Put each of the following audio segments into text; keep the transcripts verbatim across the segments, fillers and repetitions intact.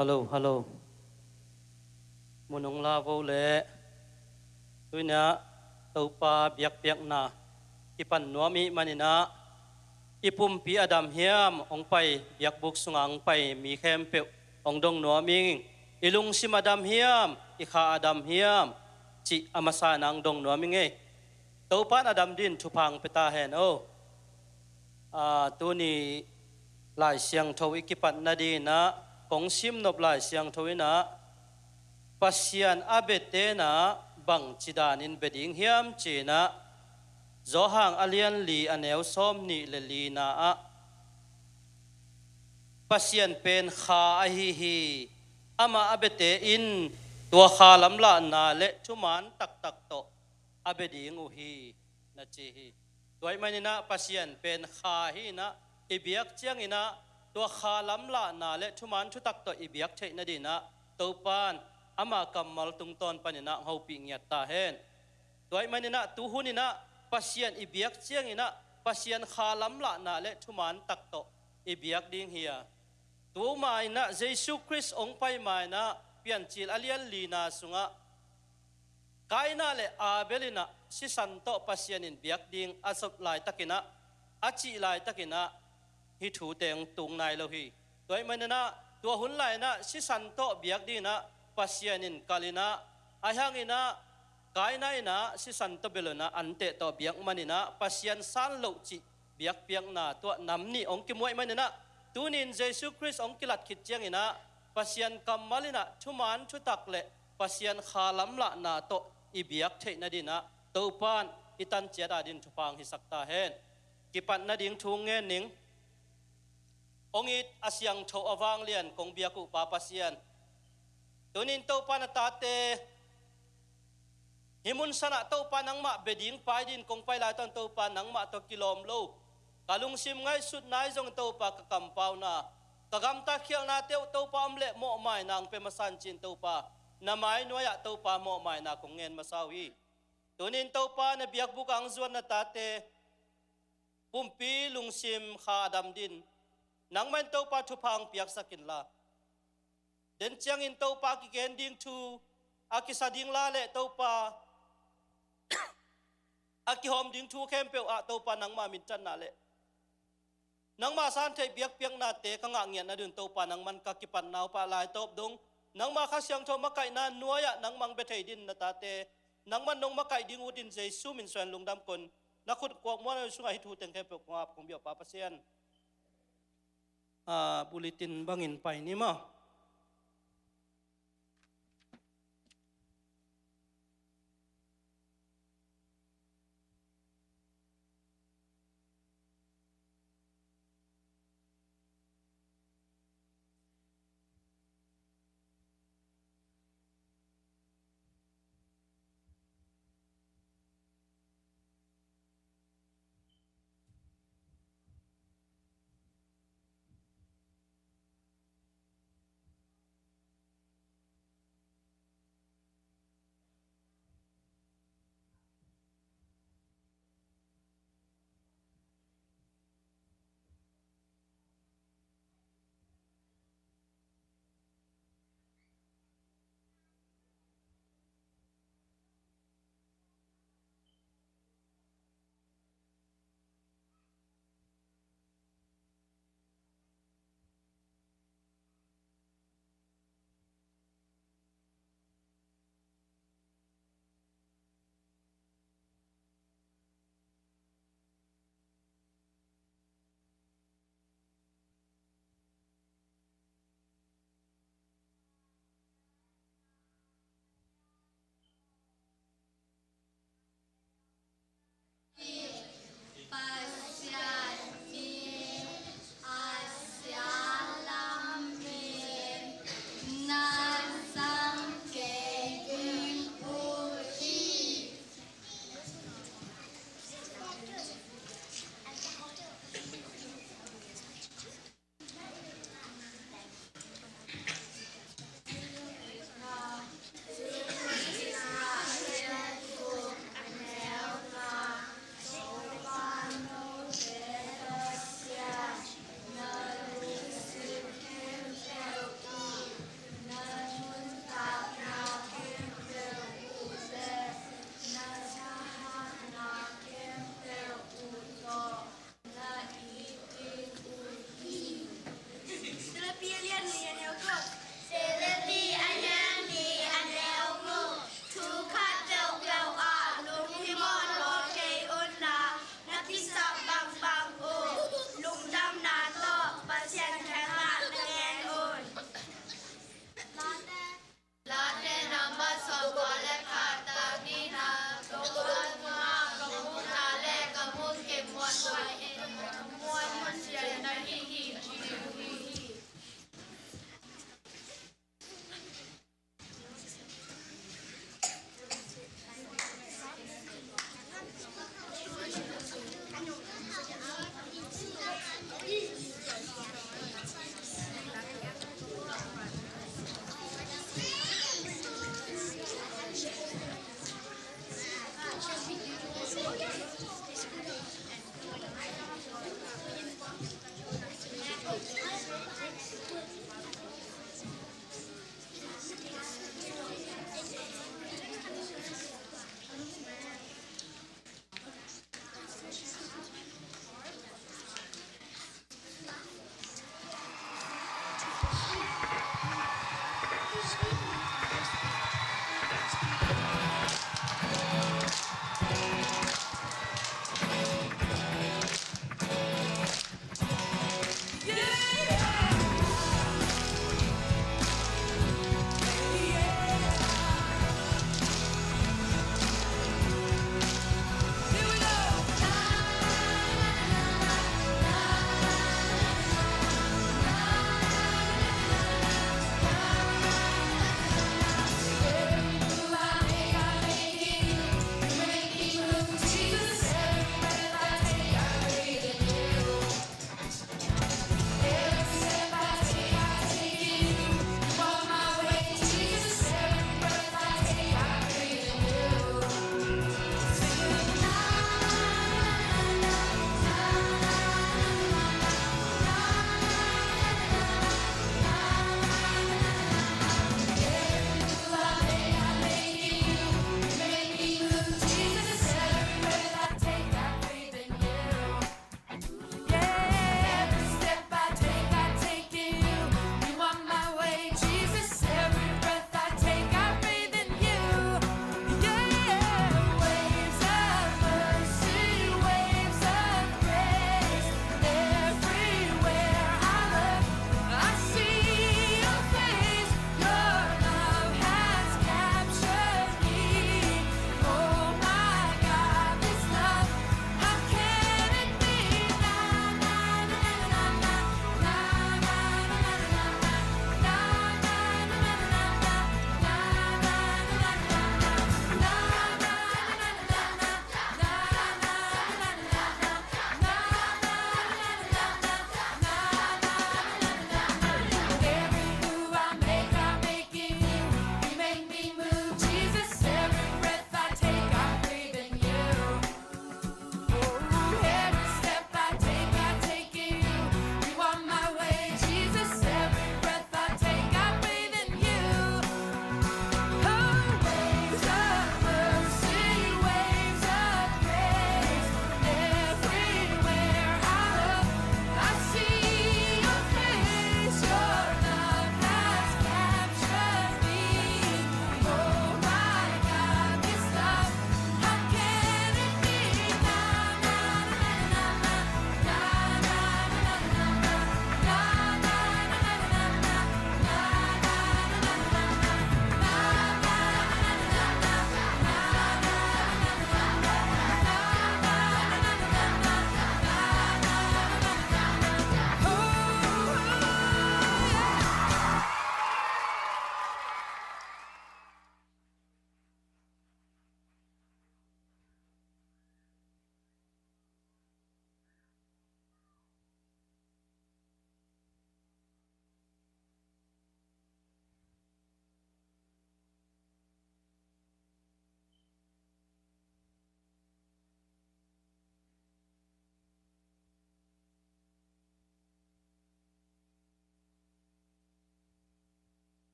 Hallo, hallo. Mun hong la vo le. Tuinah Topa biakpiakna kipan nuam ih maninah i pumpi a dam hiam, hong pai biakbuk sungah hong pai mi khempeuh hong dong nuam ing. I lungsim a dam hiam, i kha a dam hiam, cih a masa inah hong dong nuam ing ei. Topa in a dam din thupha hong pia ta hen o. Aa, tuni Lai Siangtho i kipat nadinah kong simnop Lai Siangtho inah Pasian a biate inah bangci danin bia ding hiam cinah Johan a lian li a neu sawm nih le lina ah Pasian pen kha ahi hi. Amah a biate in tua kha lamlahna le thuman taktak tawh a bia ding uh hi, na ci hi. Tua ih maninah Pasian pen kha hi inah i biak cianginah tua kha lamlahna le thuman thutak tawh i biak theih nadinah Topa in ama kammal tungtawn paninah hong hopih ngiat ta hen. Tua ih maninah tuhuninah Pasian i biak cianginah Pasian kha lamlahna le thuman tak tawh i biak ding hi a. Tuma inah Jesu Khrist hong pai ma inah Piancil a lian lina sungah Kaina le Abel inah sisan tawh Pasian in biak ding a zot laitakinah, a cih laitakinah hih thute hong tung nai lo hi. Tua ih maninah tua hun lai inah sisan tawh biak dinginah Pasian in kal inah, ahi hanginah Kaina inah sisan tawh bia lo inah anteh tawh biak maninah Pasian san loh cih biakpiakna tua nam nih hong kimuaih maninah tunin Jesu Khrist hong kilat khit cianginah Pasian kammal inah thuman thutak le Pasian kha lamlahna tawh i biak theih nadinah Topa in i tanciat adin thupha hong hisak ta hen. Kipat nading thu ngen ning. Hong it a siangtho a vanglian kong biak uh Pa Pasian, tunin Topa na tate hih mun sanah Topa nangmah bia ding pai din kong pai lai tawh Topa nangmah tawh kilawm lo. Ka lungsim ngaihsutna ih zong Topa ka kampauna, ka gamtat khialhnate uh Topa om leh mawhmaina hong pia masa in cin Topa na mai nuai-ah Topa mawhmaina kong ngen masa uh hi. Tunin Topa na biakbuk ah hong zuan na tate pumpi lungsim kha a dam din nangmah in Topa thupha hong piaksak inla, den ciangin Topa kigen ding thu, a kisa ding la le Topa a kihawm ding thu khempeuh ah Topa nangmah minthanna le nangmah san theih biakpiaknate ka ngah ngiat nadin Topa nangman ka kipatna uh pah lai tawp dong nangmah Kha Siangtho makaihna nuai-ah nangmah hong bia thei din na tate nangman nong makaih ding uh din Jesu min suan lungdam kon na khut kuak muan sungah hih thu teng khempeuh kong ap kong biak Pa Pasian. A, bulletin bangin pai ni maw?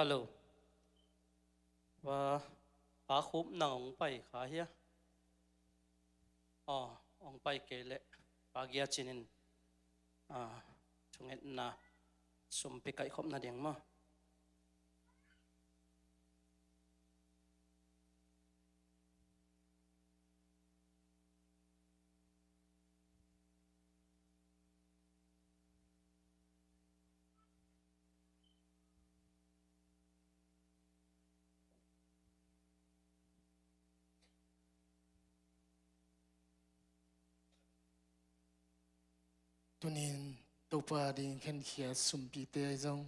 Hello. Pa, Pa Khup nang hong pai kha hia? Aw, hong pai kei leh Pa Gia Cin in, ah, thungetna sumpi kaihkhopna ding maw? Tunin Topa ding khenkhiat sumpite ahi zong,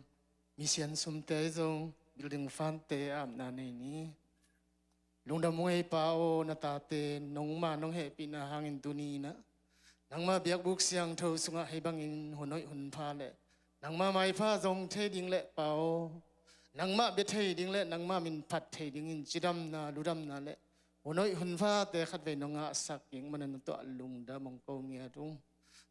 misian sumte ahi zong, building fund te apna nei ni. Lungdam ung ei Pa aw, na tate nongma nong hehpihna hangin tuninah nangma biakbuk siangtho sungah hei bangin hun hoih hun pha le nangma maipha zong thei ding le Pa aw, nangma bia thei ding le nangma min phat thei dingin cidamna ludamna le hun hoih hun phate khatvei nong ngahsak ding manin na tuah lungdam hong ko ngiat ung.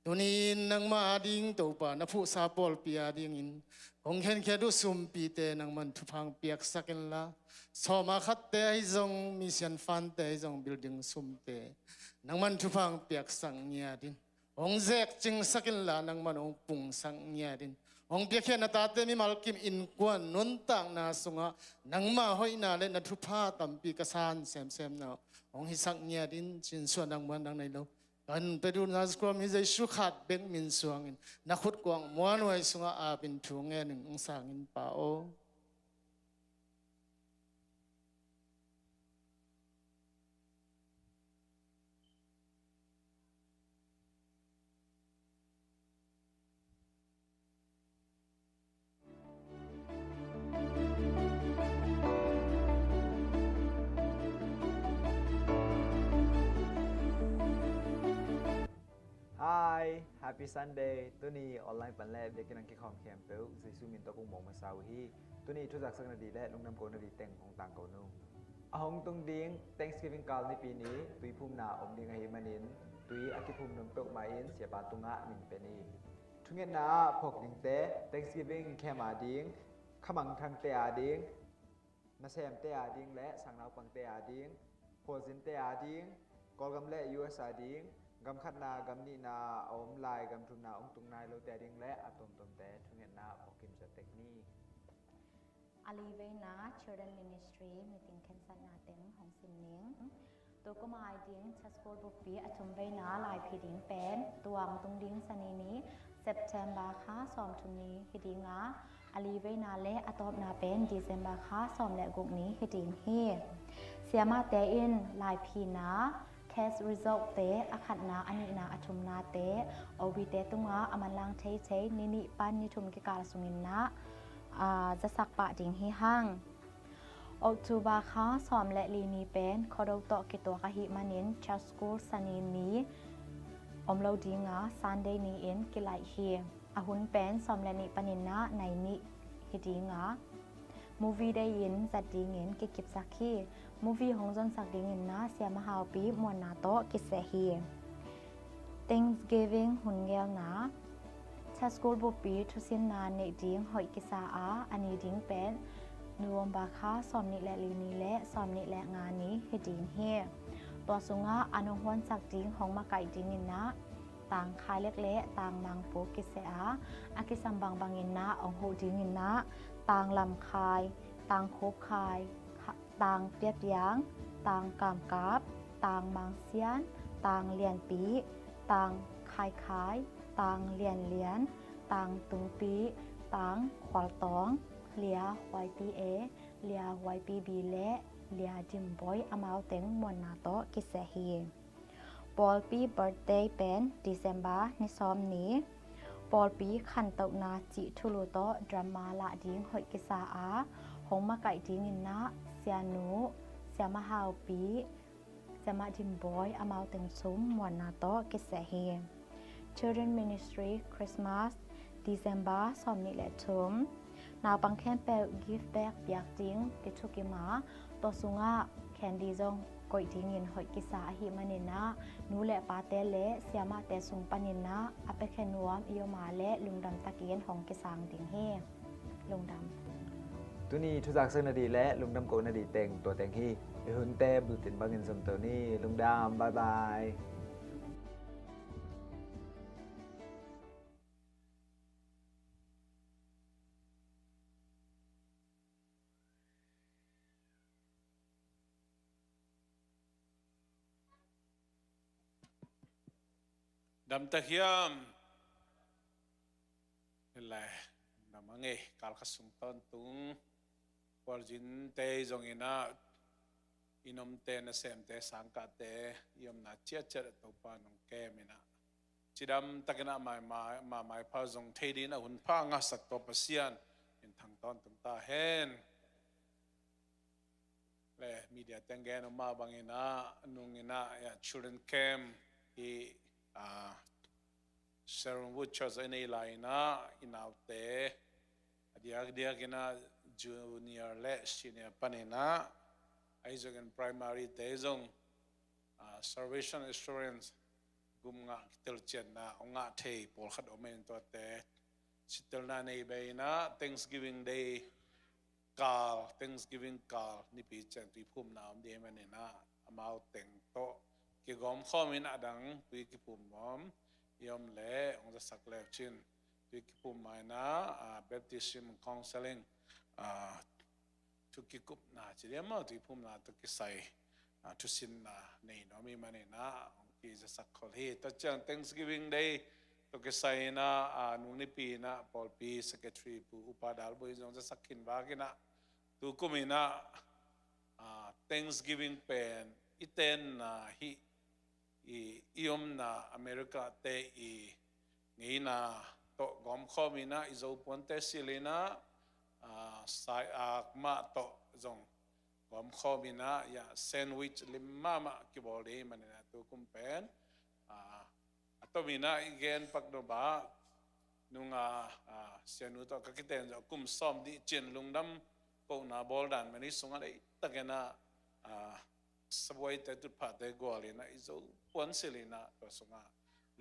Tunin nangma ading Topa na phuhsa pawlpi adingin kong khenkhiat uh sumpite nangman thupha hong piaksak inla, sawma khatte ahi zong, misian fund te ahi zong, building sumte nangman thupha hong piaksak ngiat in, hong zekcingsak inla nangman hong pungsak ngiat in, hong piakhia na tate mimal kim innkuan nuntakna sungah nangma hoihna le na thupha tampi ka san semsemna uh hong hisak ngiat in, cinsuah nang muan nang nei lo kan pe duh na Jesuh Khrih min, Jesuh khat bek min suangin na khut kuang muanhuai sungah apin thu ngenin hong sang in Pa aw. Hi, Happy Sunday. Tuni online pan le biakinn ah kikhawm khempeuh Jesuh min tawh kong muang masa uh hi. Tuni thu zaksak nading le lungdam ko nading teng hong tangko nung. A hong tung ding Thanksgiving kal nipi ni tuiphumna om ding ahih manin tui a kiphum nung peuhmah in Siapa tungah min pe ni. Thungetna ah phawk dingte, Thanksgiving camp ading, khamangthangte ading, nasemte ading le sangnaupangte ading, khualzinte ading, Kawlgam le U S ading, gam khatna gam nihna a om lai gam thumna hong tung nai lote ading le a tuamtuamte thungetna phawk kim ciat tek ni. A li veina Children Ministry meeting khensatna teng hong sim ning. Tukum a ding Church School bukpi a thum veina laiphi ding pen tua hong tung ding Sani ni September kha sawmthum ni hi ding a, a li veina le a tawpna pen December kha sawm le guk ni hi ding hi. Siamahte in laiphina, test result te, a khatna, a nihna, a thumnate, O B te tungah a manlang theithei ni nih pan ni thum kikal sungin na, aa, zasak pah ding hi hang. October kha sawm le li ni pen Khuado tawh kituak ahih manin Church School Sani ni om lo ding a, Sunday ni-in kilaih hi. A hun pen sawm le nih panin na nai nih hi ding a, movie day in zat dingin kikipsak hi. Movie hong zonsak dingin na Siama Haupi muanna tawh kiseh hi. Thanksgiving hun ngelna. Church School bukpi thusinna neih ding hoih kisa a, a ni ding pen November kha sawm nih le li ni le sawm nih le nga ni hi ding hi. Tua sungah an hong huansak ding hong makaih dingin na Tang Khai Lek le Tang Mang Pu kiseh a, a kisam bangbangin na hong huh dingin na Tang Lam Khai, Tang Khup Khai, Tang Pia Piang, Tang Kam Kap, Tang Mang Sian, Tang Lian Pi, Tang Khai Khai, Tang Lian Lian, Tang Tung Pi, Tang Khual Tawng, Lia Huai Pi A, Lia Huai Pi B le Lia Dim Bawi, amau teng muanna tawh kiseh hi. Pawlpi birthday pen December ni sawm ni. Pawlpi khantohna cih thulu tawh drama lah ding hoih kisa a, hong makaih dingin na Sianu, Siama Haupi, Siama Dim Bawi, amau teng sung muanna tawh kiseh hi. Children Ministry Christmas, December sawm nih le thum. Naupang khempeuh gift bag piak ding kithukim a, tua sungah candy zong koih dingin hoih kisa ahih manin na, nu le pate le siamahte sung panin na a piakhia nuam i om a le lungdam takin hong kisang ding hi. Lungdam. Tuni thuzak sak nadih le lungdam ko nadih teng tua teng hi. I hunte bulletin bangin zom to ni. Lungdam, bye bye. Damtak hiam? Hilai, dam a ngei, kal khat sung tawntung, khualzinte zong inah, i nomte, nasemte, sangkahte, i omna ciatciat ah Topa nong kem inah, cidam takin ah mai, mai, mai, maipha zong thei dingin a hun pha ngasak tua Pasian in thang tawntung ta hen. Le media teng gen om mah bangin ah, nung inah, ya, children camp hi, ah, Sharon Wood Church a i nei lai inah, i naute a diakdiak inah junior le senior pan inah, ahi zongin primary te zong, ah, Salvation Assurance gum ngah kitelcianna hong ngah thei pawlkhat om in, tuate sittelna nei bei inah Thanksgiving Day kal, Thanksgiving kal nipi ciang tuiphumna om ding ahih manin ah, amau teng tawh kigawm khawm in a dang tui kiphum nuam i om leh hong zasak le uh cin. Tui kiphum mai inah, ah, baptism counseling, ah, thu kikupna ci diam maw, tuiphumna tawh kisai, ah, thusinna nei nuam ahih manin ah hong kizasak khol hi. Tua ciang Thanksgiving Day tawh kisai inah, ah, nung nipi inah pawlpi secretary Pu Upa Dal Bui zong zasak khin vak inah, tu kum inah, ah, Thanksgiving pen i tenna hi, i, i omna America te i ngeina tawh gawmkhawm inah, i Zo puante silh inah, ah, sai-ak mah tawh zong gawmkhawm inah, ya, sandwich lim mahmah kibawl ding ahih manin ah tu kum pen, ah, a tom inah i gen pak nop ah, nung a, ah, sianu tawh ka kiten zawh kum sawm dih cin lungdam kohna bawl dan mani sungah deihtak inah, ah, sabuaite, tutphahte gual inah, i Zo puan silh inah, tua sungah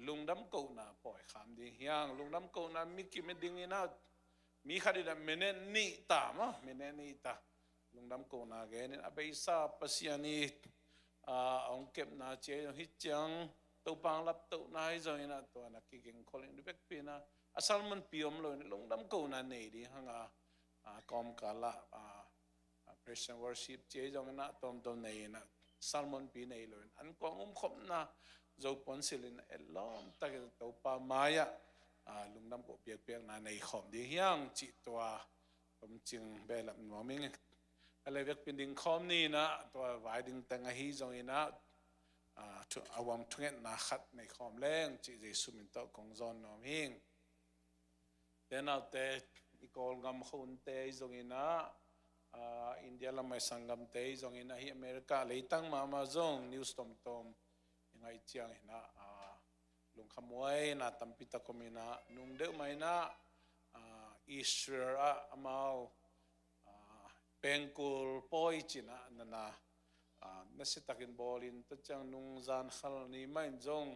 lungdam kohna pawi kham ding hi hang. Lungdam kohna mi kim i ding inah, mi khat inah minute nih ta maw, minute nih ta lungdam kohna gen in, a beisa Pasian i, ah, hong kepna ci-a hi zong, hih ciang Topa hong laptohna hi zong inah, tua na kigingkhol in, i vekpi inah a sermonpi om lo in lungdam kohna nei ding hang a, ah, kawmkal ah, ah, ah, praise and worship ci-a hi zong inah, tawmtawm nei inah, sermonpi nei lo in, an kuang umkhopna Zo puan silh inah, etlawm takin Topa mai-ah, ah, lungdam koh piakpiakna nei khawm ding hi hang cih tua tomcing behlap nuam ing. A le vekpi ding khawm ni inah, tua vai ding teng ahi zong inah, ah, thu-, a uam thungetna khat nei khawm leng cih Jesu min tawh kong zawn nuam hing. Te naute, i Kawlgam khonte hi zong inah, ah, India lam a i sanggamte hi zong inah, hih America leitang mahmah zong news tomtom i ngaih ciang inah, ah, lungkhamhuaina tampi tak om inah, nung deuh mah inah, ah, Israel ah amau, ah, pengkul pawi ci inah, nana, ah, nasia takin bawl in, tua ciang nung zan khal ni mah in zong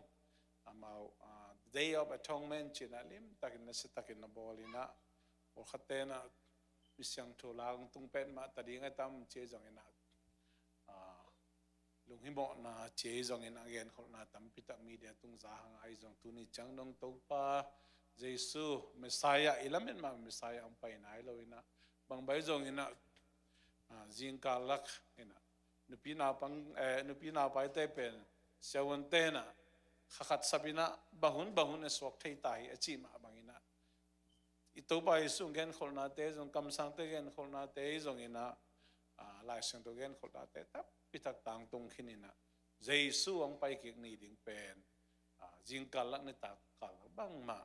amau, ah, Day of Atonement ci inah lim takin nasia takin na bawl inah, pawlkhatte inah mi siangtho la hong tung pet mah ta ding a tam ci-a hi zong inah, ah, lunghimawhna ci-a hi zong inah, genkholhna tampi tak media tung za hang a, ahi zong tuni ciang dong Topa Jesu Messiah, i lamet mah Messiah hong pai nai lo inah, bang bai zong inah, ah, zingkal lak inah, nupi naupang, eh, nupi naupaite pen siavuante inah kha khat sap inah, bang hun bang hun a suak thei ta hi a cih mah bang inah, i Topa Jesu genkholhnate zong, kamsangte genkholhnate hi zong inah, ah, Lai Siangtho genkholhnate tampi tak tangtung khin inah, Jesu hong pai kik ni ding pen, ah, zingkal lak nitak kal lak bangmah,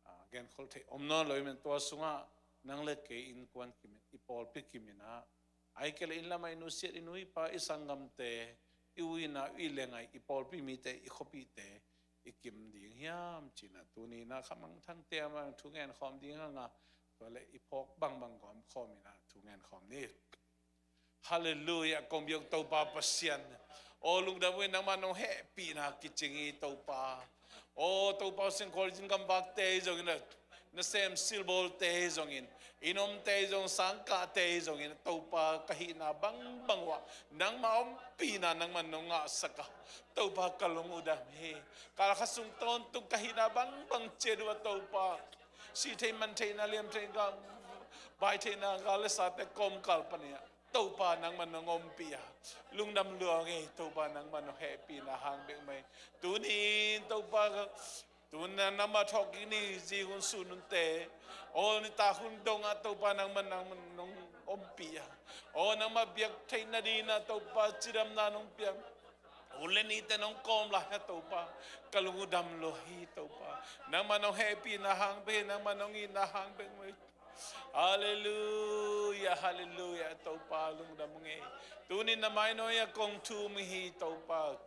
ah, genkholh theih om nawn lo ahih manin, tua sungah nang le kei innkuan kim in, i pawlpi kim inah, ahih kei leh inn lam ah i nusiat, i nu i pa, i sanggamte, i u i nau, i leng ah i pawlpi mite, i khuapihte i kim ding hiam ci inah, tuni inah khamangthangte a mang thu ngen khawm ding hang a, tua leh i phawk bangbang gawm khawm inah thu ngen khawm ni. Halleluiah, kong biak Topa Pasian. Aw, lungdam uh hi, nangmah nong hehpihna kicing hi Topa. Aw, Topa, Singkhual Zingkam vakte hi zong inah, Nasem silbawlte hi zongin, inn omte hi zong, sangkahte hi zongin, Topa ka hihna bangbang uah nangma ompihna nangman nong ngahsak a, Topa ka lung uh dam hi. Kalkhat sung tawntung ka hihna bangbang ciat uah Topa, sih theih, man theihna, liam theihna, bai theihna, gal le sate kawmkal panin ah Topa nangman nong ompih a, lungdam lua ing ei. Topa nangman nong hehpihna hang bek mah hi. Tuni-in Topa, tuna nangma thawhkik ni zi hun, sun hunte, aw nitak hun dongah Topa nangman, nangman nong ompih a, aw nangma biak theih nadingin ah Topa cidamna nong piak, hun le nite nong kawm lai-in ah Topa, ka lung uh dam lua hi Topa. Nangman nong hehpihna hang bek hi, nangman nong itna hang bek mah hi. Halleluia, halleluia, Topa lungdam ung ei. Tuni na mainawi ah kong thum hi Topa.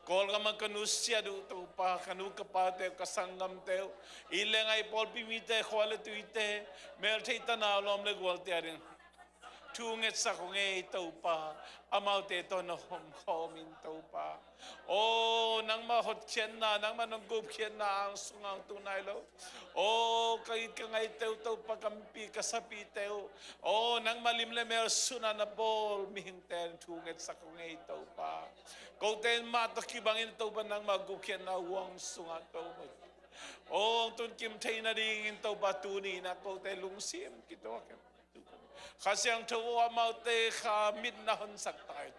Kawlgam ah ka nusiat uh Topa, ka nu ka pate uh, ka sanggamte uh, inn le ngai, pawlpi mite, khua le tuite, meltheih, tanau, lawm le gualte ading thu ngetsak ung ei Topa. Amaute tawh na om khawm in Topa. Aw nangma hotkhiatna, nangma nong gupkhiatna ang sungah hong tung nai lo. Aw ka it ka ngaite uh Topa, ka mipi ka sapite uh, aw nangma lim le mel sunah na bawl mihingte thu ngetsak ung ei Topa. Kote mah tawh kibangin Topa nangma gupkhiatna huang sungah Topa, aw hong tunkim thei nadingin Topa, tuni-in ah kote lungsim kituak in Kha Siangtho aw amaute kha mit na honsak ta in.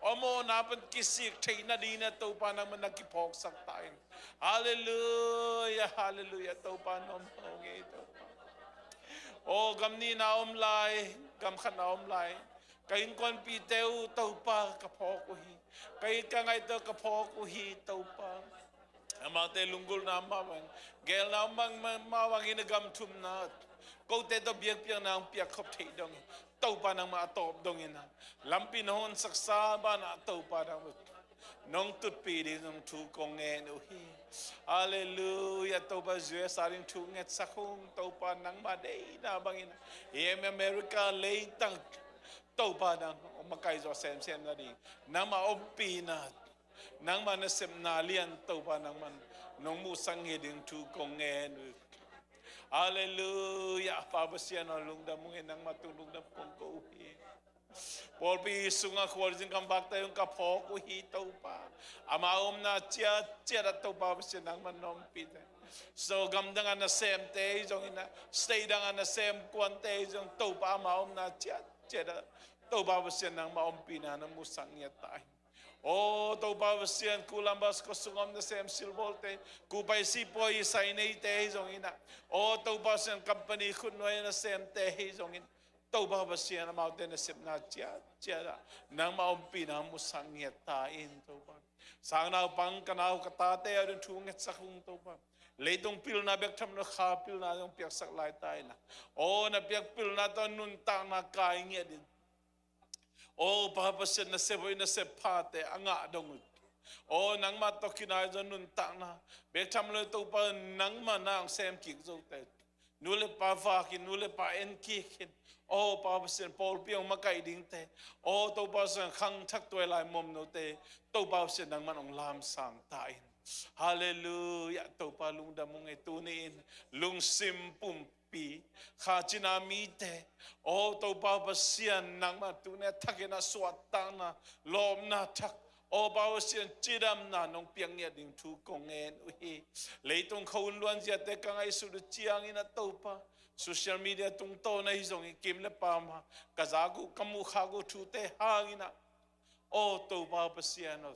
Aw mawhna pan kisik theih nadingin ah Topa nangman na kiphawksak ta in. Halleluia, halleluia, Topa na om ung ei Topa. Aw gam nihna om lai, gam khatna om lai. Ka innkuanpihte uh Topa ka phawk uh hi. Ka it ka ngaite uh ka phawk uh hi Topa. Amaute lunggulhna mah bang, geelna mah, mah, mah bangin a gam thumna, kote tawh biakpiakna hong piakkhop theih dongin Topa nangmah a tawp dongin ah lampi na hong honsaksa banah Topa nangmah nong tutpih ding zong thu kong ngen uh hi. Halleluia, Topa U S A ding thu ngetsak ung Topa, nangmah deihna bangin ah hih America leitang Topa nang hong makaih zawh semsem nading nangmah ompihna, nangmah nasepna lian Topa nangman nong muhsak ngiat ding thu kong ngen uh. Halleluia, Pa Pasian aw lungdam ung ei, nangmah tung lungdam kong ko uh hi. Pawlpi sungah khualzin kam vakte hong ka phawk uh hi Topa. Ama omna ciatciat ah Topa Pasian nangman na ompihte, so gamdang ah nasemte hi zongin ah, state dang ah nasem kuante hi zong Topa ama omna ciatciat ah Topa Pasian nangmah ompihna na muhsak ngiat ta hi. Aw Topa Pasian, Columbus khuasung om nasem silbawlte, kupai sipawi sai neite hi zongin ah, aw Topa Pasian, company khutnuai nasemte hi zongin, Topa Pasian amaute nasepna ciatciat ah nangmah ompihna muhsak ngiat ta in Topa. Sangnaupang ka nau ka tate ading thu ngetsak ung Topa. Leitung pilna bek tham lo, kha pilna zong piaksak lai ta in ah, aw na piak pilna tawh nuntakna kai ngiat in. Aw Pa Pasian, nasep hoih nasep phate a ngah dong uh, aw nangmah tawh kinai zaw nuntakna bek tham lo Topa, nangmah na hong sem kik zote, nu le pa vak in, nu le pa en kik in, aw Pa Pasian, pawlpi hong makaih dingte, aw Topa Pasian, khangthak tuailai momnote Topa Pasian nangmah hong lamsang ta in. Halleluia, Topa lungdam ung ei. Tuni-in lungsim pum pi, kha cina mite, aw Topa Pasian nangmah tuni a thakin a suahtakna, lawpna thak, aw Pa Pasian cidamna nong piak ngiat ding thu kong ngen uh hi. Leitung khua hun luanziate ka ngaihsut uh ciangin ah Topa, social media tungtawn ahi zongin kim le pam ah ka zak uh, ka muhkhak uh thute hangin ah, aw Topa Pasian aw,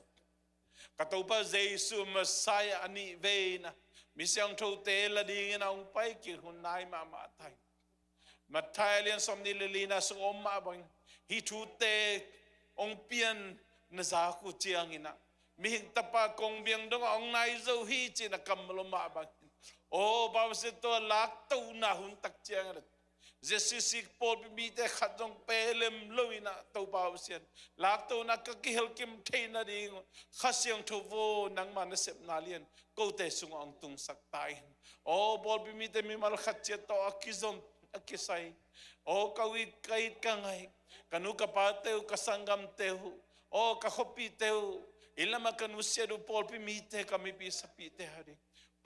ka Topa Jesu Messiah a nih vei in ah mi siangthote la dingin a hong pai kik hun nai mahmah ta hi. Matthai a lian sawmnih le lina sung a om mah bangin hih thute hong pian na zak uh ciangin ah, mihing tapa kong biang dongah hong nai zo hi ci-in a kammal om mah bangin, aw Pa Pasian, tua laktona hun tak ciangin ah Z C C pawlpi mite khat zong pelem lo in ah Topa Pasian, laktona ka kihelkim theih nading uh Kha Siangtho aw, nangma nasepna lian kote sungah hong tungsak ta in. Aw pawlpi mite mimal khat ciat tawh a kizom, a kisai, aw ka it, ka it ka ngai, ka nu ka pate uh, ka sanggamte uh, aw ka khuapihte uh, inn lamah ka nusiat uh pawlpi mite, ka mipi sapihte ading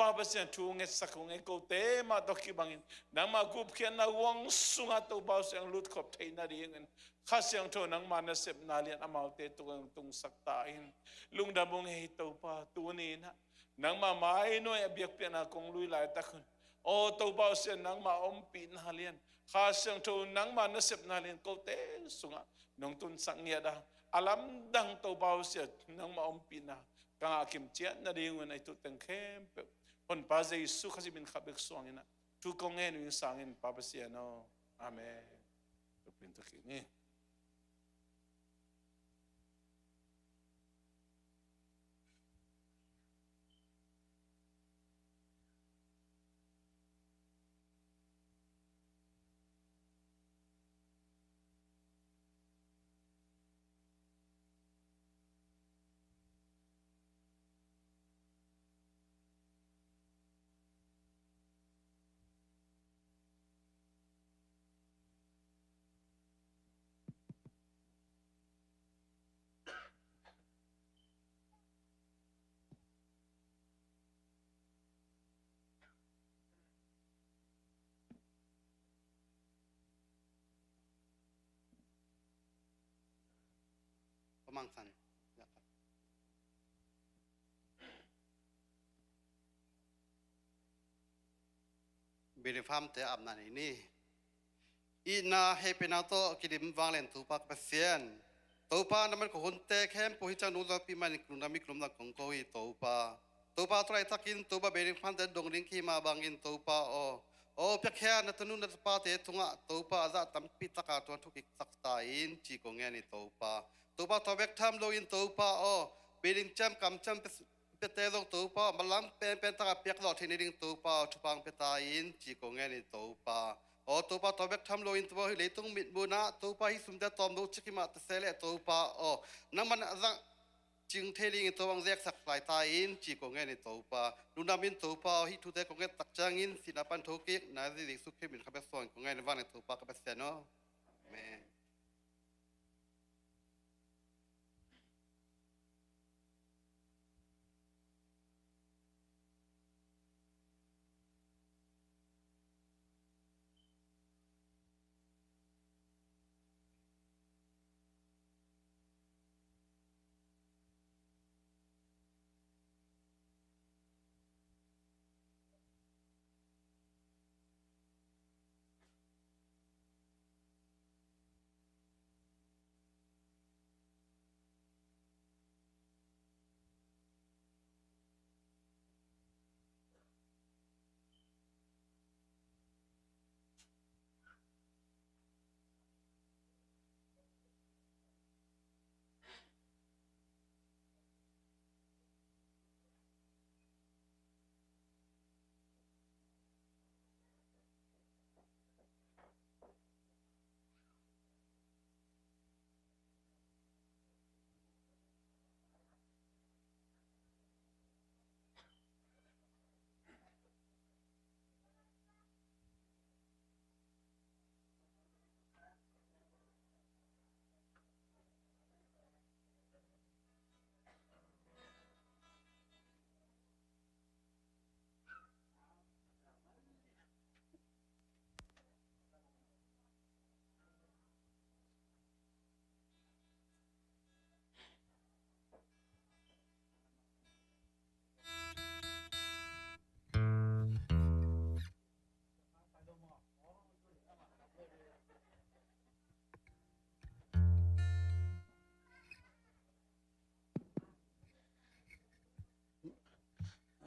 Pa Pasian, thu ngetsak hong ei kote mah tawh kibangin nangmah gupkhiatna huang sungah Topa Pasian, lut khop theih nadingin Kha Siangtho nangmah nasepna lian amaute tungah tungsak ta in. Lungdam ung ei Topa, tuni in ah nangmah mai nuai a biakpiakna kong lui laitak hun, aw Topa Pasian, nangmah ompihna lian Kha Siangtho nangmah nasepna lian kote sungah nong tunsak ngiat a, a lamdang Topa Pasian, nangmah ompihna ka ngah kimciat nadingun ei tuhteng khempeuh Honpa Jesu Khazih min khat bek suangin ah thu kong ngen uh ing sangin Pa Pasian aw. Amen. Tupin tukik ni. Pamangsan. Biling famte apna nei ni. Itna hehpihna tawh kidim vanglian Topa ka Pasian, Topa na man ko hunte khempeuh hi ciang nungzalpi manin ka lungdam hi, ka lungdam kong ko hi Topa. Topa, tu laitakin Topa biling famte dong ding kei mah bangin Topa aw, aw piakhia na tanu na tapate tungah Topa a zah tampi taka tua thukiksak ta in ci kong ngen hi Topa. Topa, tua bek tham loin Topa aw, biling ciam kam ciam piate zong Topa aw, malam penpen taka piak zawh theih nading Topa aw, thupha pia ta in ci kong ngen hi Topa. Aw Topa, tua bek tham loin Topa, hih leitung mitmuhna Topa, hih sumte tawm lo cik hi mah ta se leh Topa aw, nangman a zah cing thei dingin Topa hong zeksak lai ta in ci kong ngen hi Topa. Lungdam in Topa aw, hih thute kong nget tak ciangin sihna pan thokik Nazareth Jesu Khrist min khat bek suangin kong ngen hi vanglian Topa ka Pasian aw. Amen.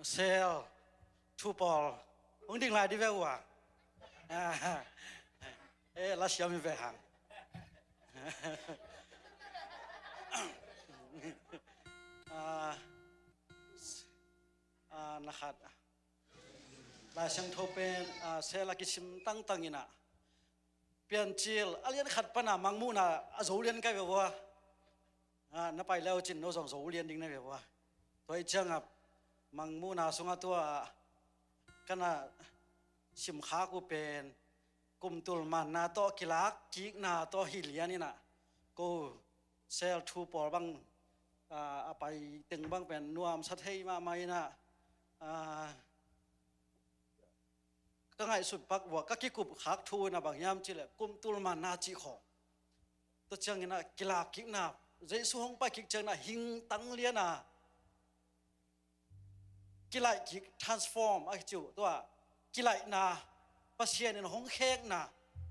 Sel, thu pawl hong ding lai di ve ua. Eh, la siam hi ve hang. Ah, ah, na khat. Lai Siangtho pen, ah, sel a kisim tangtang in ah, Piancil a lian khat pan a Mangmuhna a zo lian kai ve ua. Ah, na pai le uh cin no zong zo lian ding na ve ua. Tua hi ciang a Mangmuhna sungah tua ka na simkhak uh pen kum tul manna tawh kilak kikna tawh hi lian in ah, ko sel thu pawl bang, ah, a pai teng bang pen nuamsa thei mahmah in ah, ah, ka ngaihsut pak vua, ka kikup khak thu in a bang hiam cih leh, kum tul manna cih khawng. Tua ciangin a kilak kikna, Jesu hong pai kik ciangin a hing tang lian a kilaih kik, transform a kici uh, tua kilaihna, Pasian in hong khekna,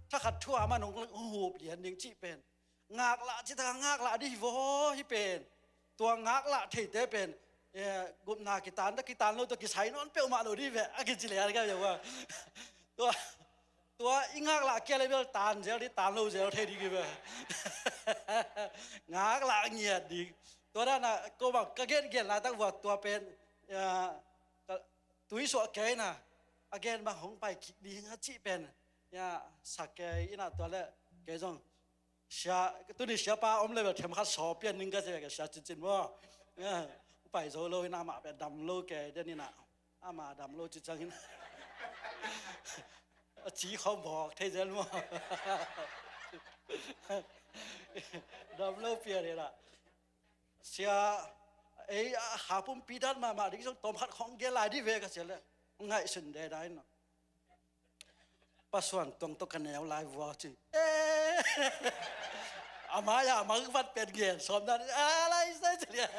thakhat thu a man hong, hong hup lian ding cih pen. Ngaklah cih tak a ngaklah ding hi vaw hi pen. Tua ngaklah theite pen, eh, gupna kitan ta kitan lo, tua kisai nawn peuhmah lo ding ve, a kici lian ka ve ua. Tua, tua i ngaklah kia le bel tan zel ding, tan lo zel thei ding hi ve. Ngaklah ngiat ding. Tua dan a, ko bang ka gen gen laitak vua tua pen, eh, ka, tui suah kei na, a gen bang hong pai kik ding a cih pen, ya, sa kei in a tua leh, kei zong, sia, tuni siapa om leh bel themkhat saw pian ning ka ci ve, ka sia cincin maw. Ya, pai zo lo in a, amah pen dam lo kei den in a, amah dam lo ci ciangin a ci khawng bawk thei zel maw. Dam lo pian in a. Sia, ei, a, ha pumpi dan mahmah ding zong tawmkhat khawng gen lai ding ve ka ci leh, ngaihsun dai dai in a. Pa Suan Tuang tawh ka neu lai vua ci. Eh. A mai-ah a mang vat pen gen sawm dan. A lai sai ci lian.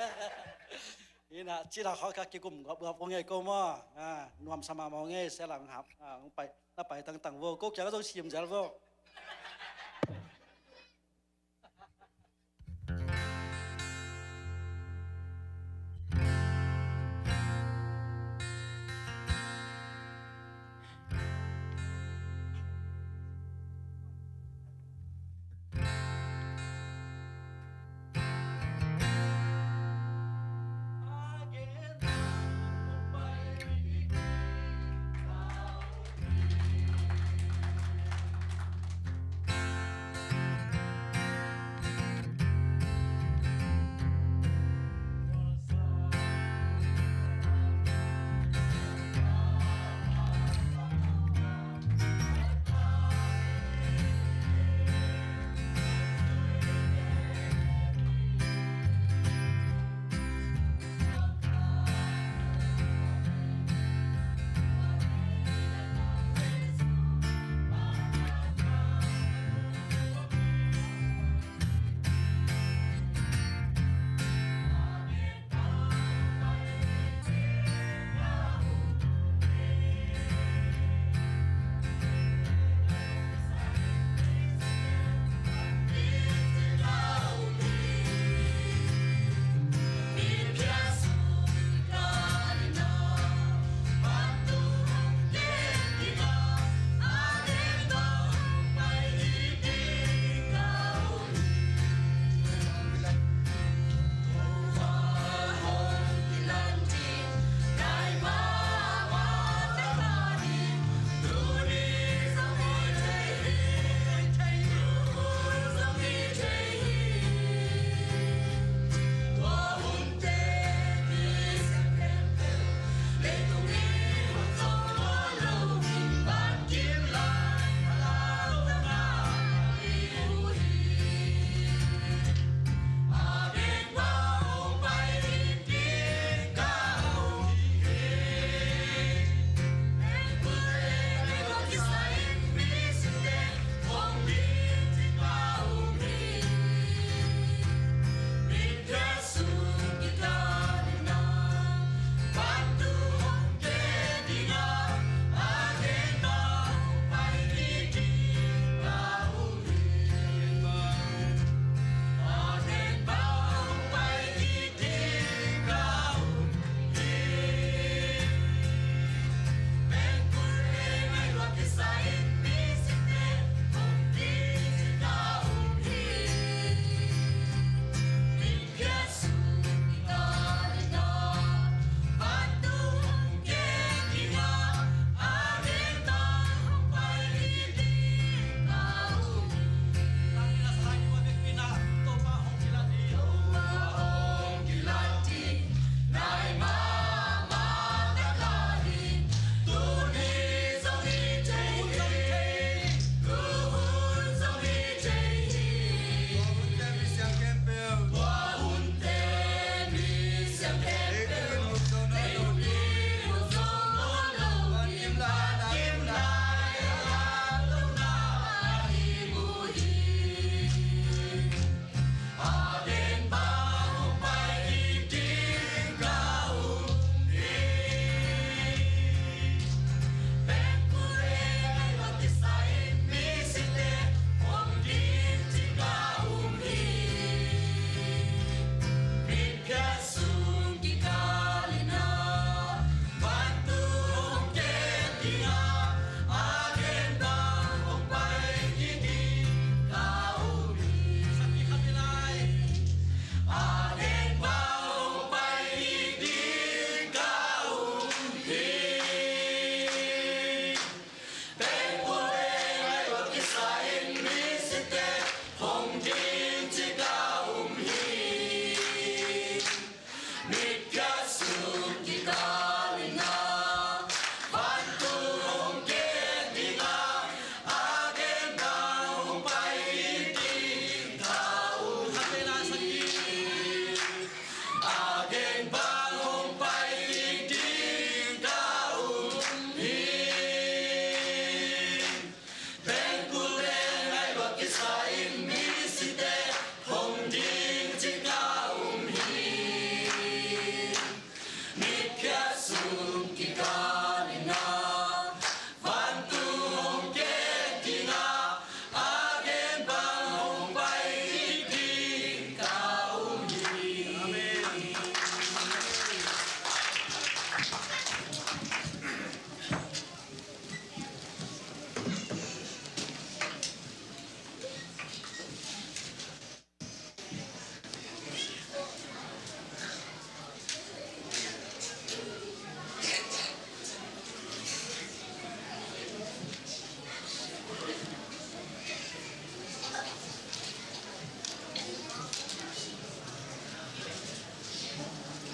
In a, cih dan khawng ka kikum gawp gawp ko ngei ko maw. A, nuamsa mahmah ngei, sia lang hap. A, hong pai, na pai tangtang vo. Ko kiang zong sim zel vo.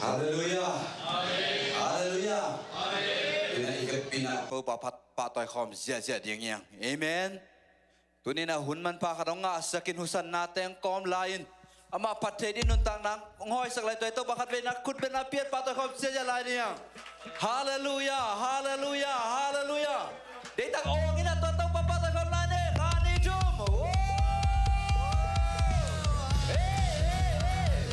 Halleluiah. Halleluiah. Ina i kepina Topa phat pahtawi khawm ziahziah ding hiang. Amen. Tunin a hun manpha khat hong ngahsak in, husanna teng kawm lai-in, amah phat thei ding nuntakna hong hawisak lai, tua i Topa khat vei na khut beng na piat pahtawi khawm ziahziah lai ding hiang. Halleluiah. Halleluiah. Halleluiah. Deihtak awng in a tua Topa pahtawi khawm lai ni. Khat, nih, thum. Hey, hey, hey.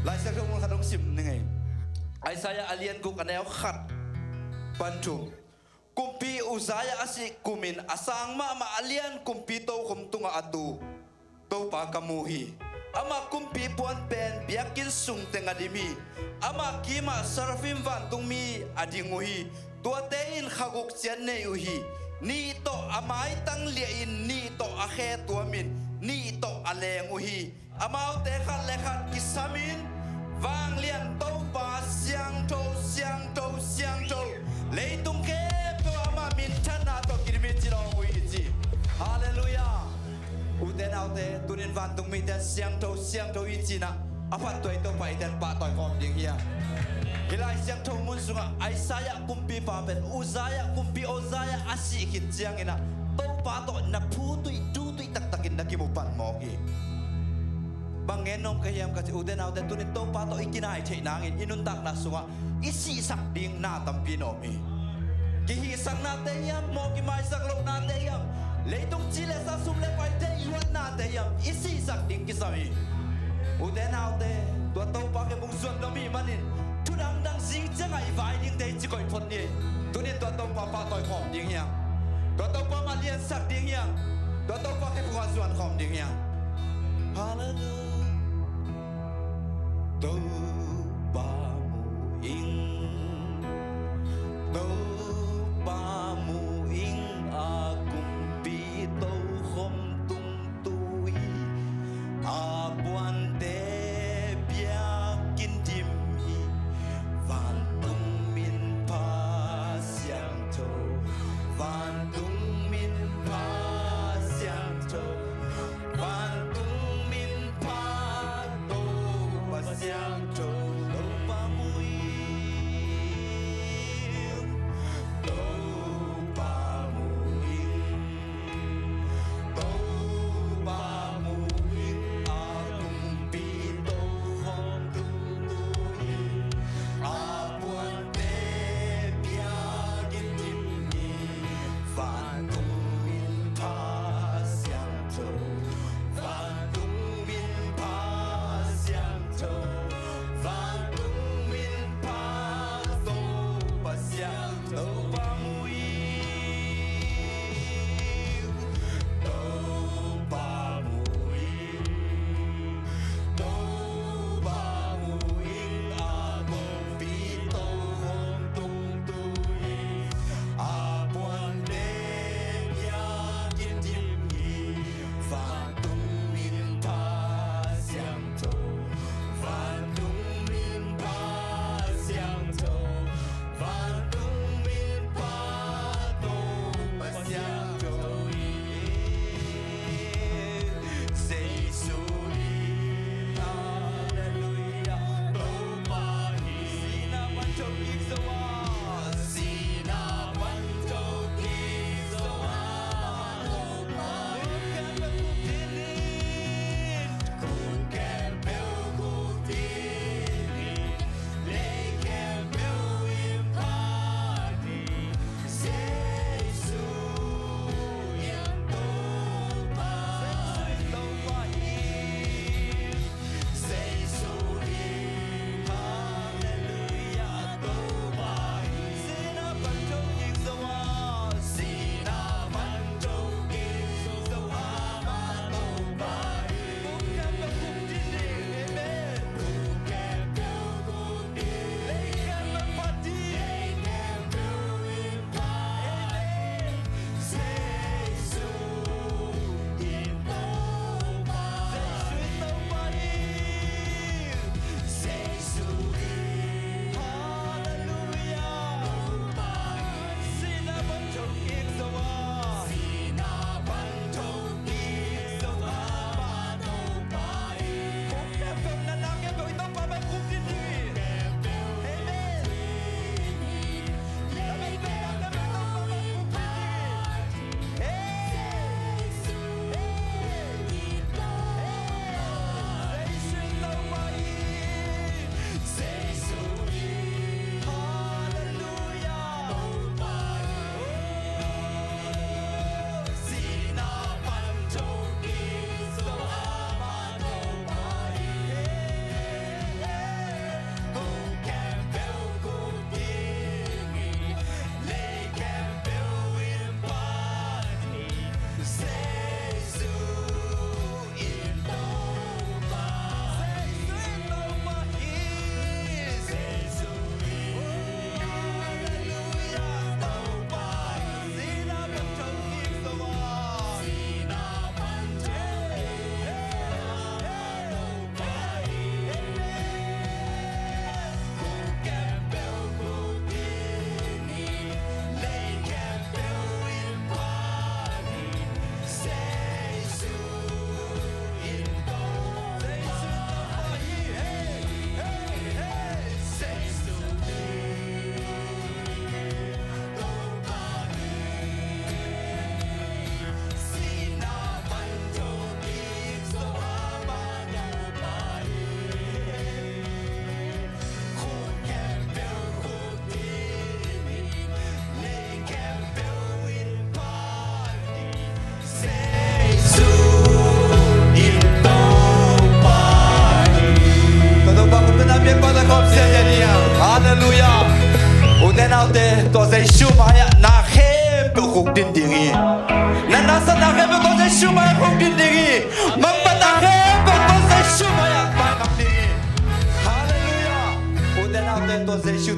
Lai Siangtho mun khat hong sim ning ei. Isaiah a lian guk, a neu khat pan thum. Kumpi Uzziah a sih kumin a sang mahmah a lian kumpi tokhom tungah a tu Topa ka mu hi. Amah kumpi puan pen biakinn sung teng a dim hi. Amah kimah seraphim vantungmi a ding uh hi. Tuate in kha guk ciat nei uh hi. Nih tawh a maitang liahin, nih tawh a khe tuamin, nih tawh a leng uh hi. Amaute khat le khat kisamin, Vanglian Topa, siangtho, siangtho, siangtho, leitung khempeuh amah minthanna tawh kidim hi, ci-in hong uh hi, ci. Halleluiah. Ute naute, tunin vantungmite in siangtho, siangtho i cih in ah, a phat tua i Topa eite in pahtawi khawm ding hiang. Hih Lai Siangtho mun sungah Isaiah kumpipa pen Uzziah, kumpi Uzziah a sih khit ciangin ah, Topa tawh na phu tuih, du tuih taktakin na kimu pan mawk hi. Bang gen nuam ka hiam ka cih, ute naute, tunin Topa tawh i kinai theih nangin i nuntakna sungah i sihsak ding na tampi na om hi. Kihihsaknate hiam, mawh kimaisak lohnate hiam, leitung ci le sa, sum le paite i luatnate hiam, i sihsak ding kisam hi. Ute naute, tua Topa kiang hong zuan nuam i hih manin, thu dangdang zing ciangah i vai dingte i ci koih phot ni. Tunin tua Topa pahtawi khawm ding hiang. Tua Topa mah liansak ding hiang. Tua Topa kiang hong zuan khawm ding hiang. Halleluiah. Topa mu ing, Topa mu ing, a kumpi tokhom tung tu hi. A puante biakinn dim hi. Vantung min pha siangtho, vantung min pha siangtho, vantung min pha Topa siangtho.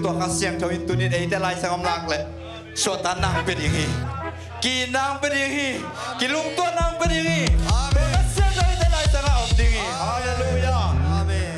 Kha Siangtho in tuni-in eite laisang om lak leh suahtakna hong pia ding hi. Ki-itna hong pia ding hi. Kilungtuahna hong pia ding hi. Amen. Kha Siangtho eite laisang ah om ding hi. Halleluiah. Amen.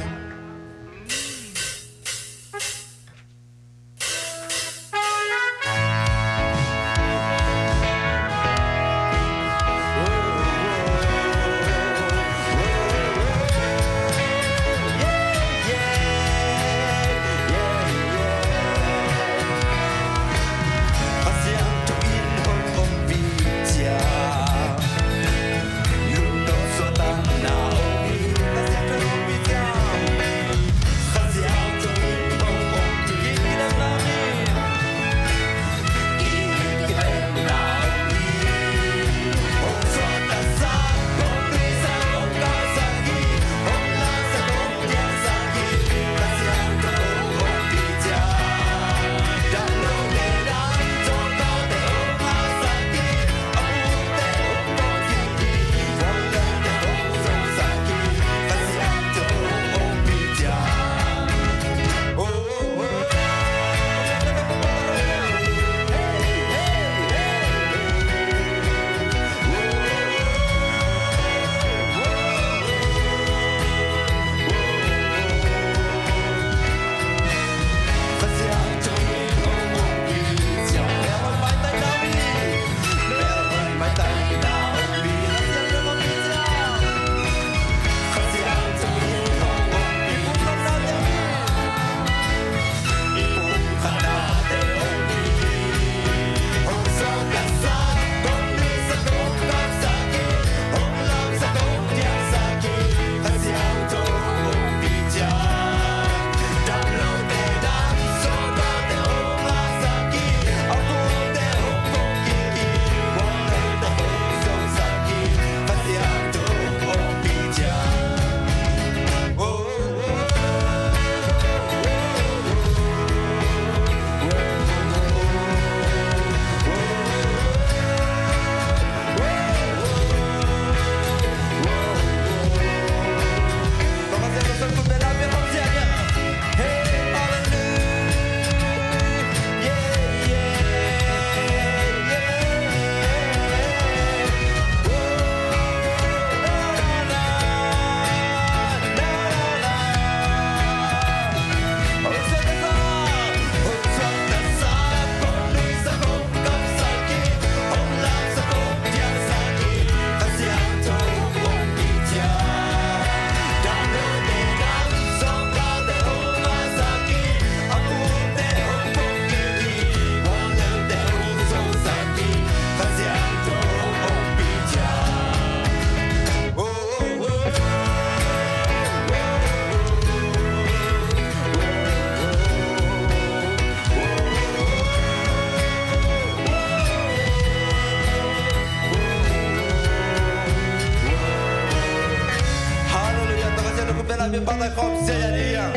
Halleluiah. Tangkasiah na khut bengah mipa tawh khawm sia ya ding.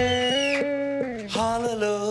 Halleluiah.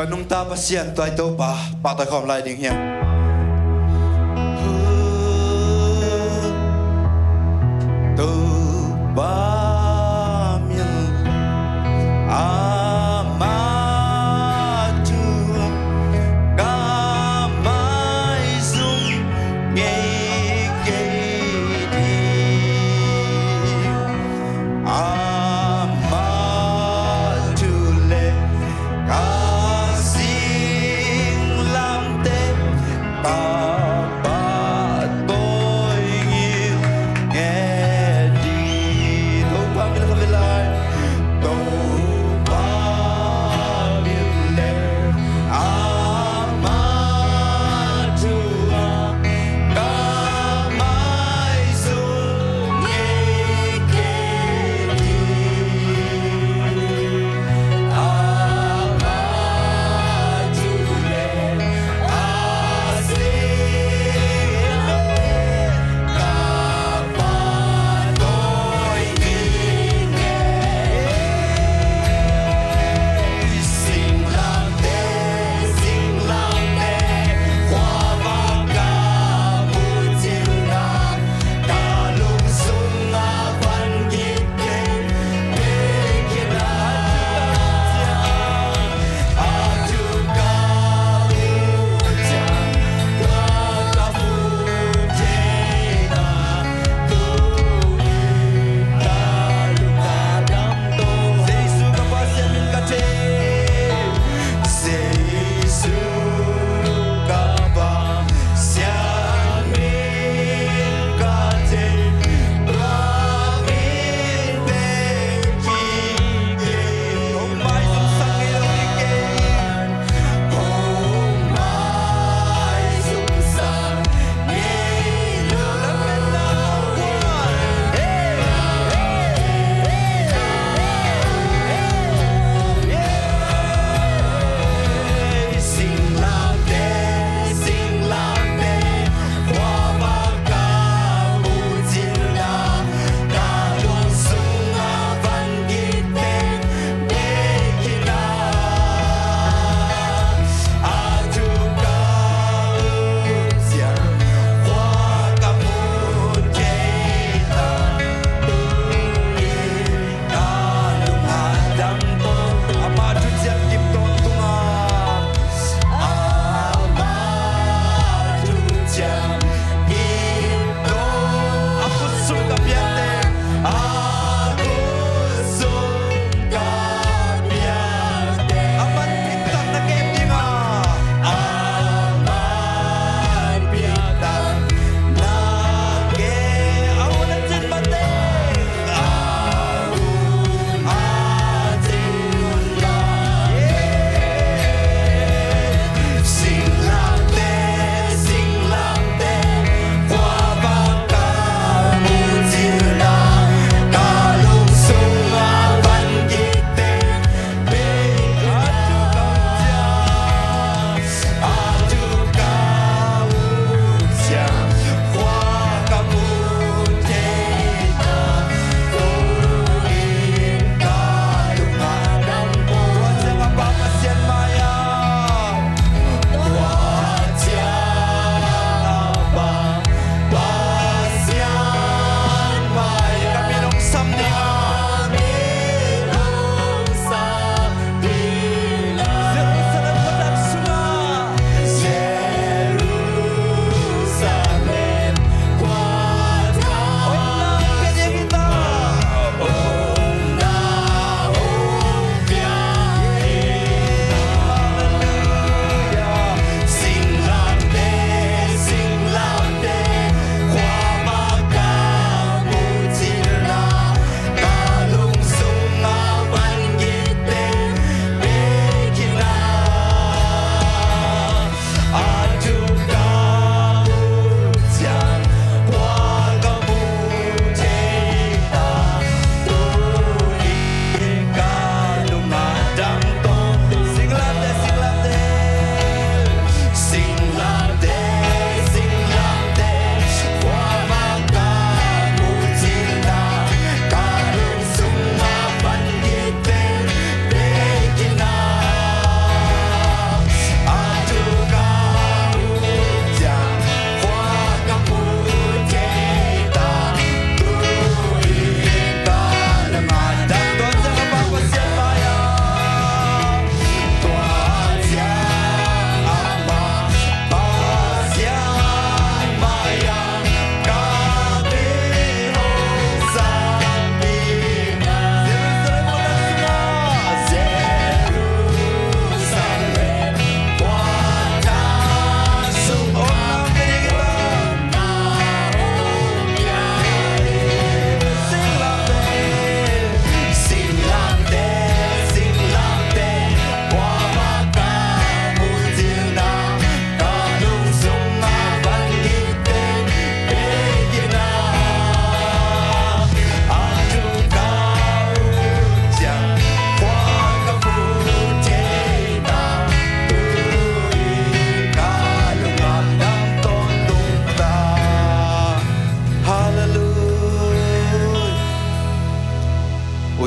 Ka nungta Pasian, tua i Topa pahtawi khawm lai ding hiam? Topa min, ama thu ka maizum ngei kei ding. Ama thu le ka singlamteh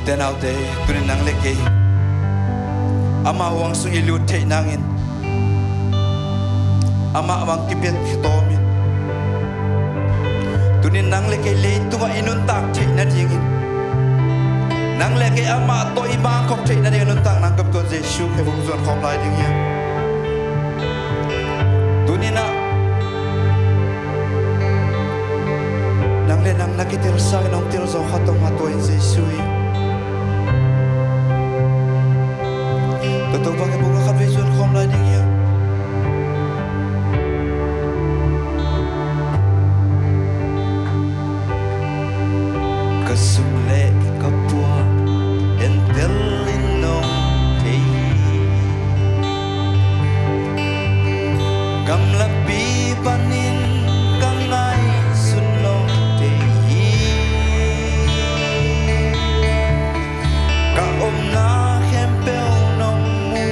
Te naute, tunin nang le kei ama huang sung i lut theih nangin, amah bang kipia khitawmin, tunin nang le kei leitungah i nuntak theih nadingin, nang le kei amah tawh i mangkhop theih nadingin nuntak nang kamtuan Jesu khe vung zuan khawm lai ding hiam? Tuninah nang le nang na kitel sangin hong tel zaw khat om a, tua in Jesu hi. Tua Topa khe bung a khat vei zuan khawm lai ding hiam? Ka sum le ka puak entel in nong thei hi. Gamlapi panin ka ngaihsun nong thei hi. Ka omna khempeuh nong mu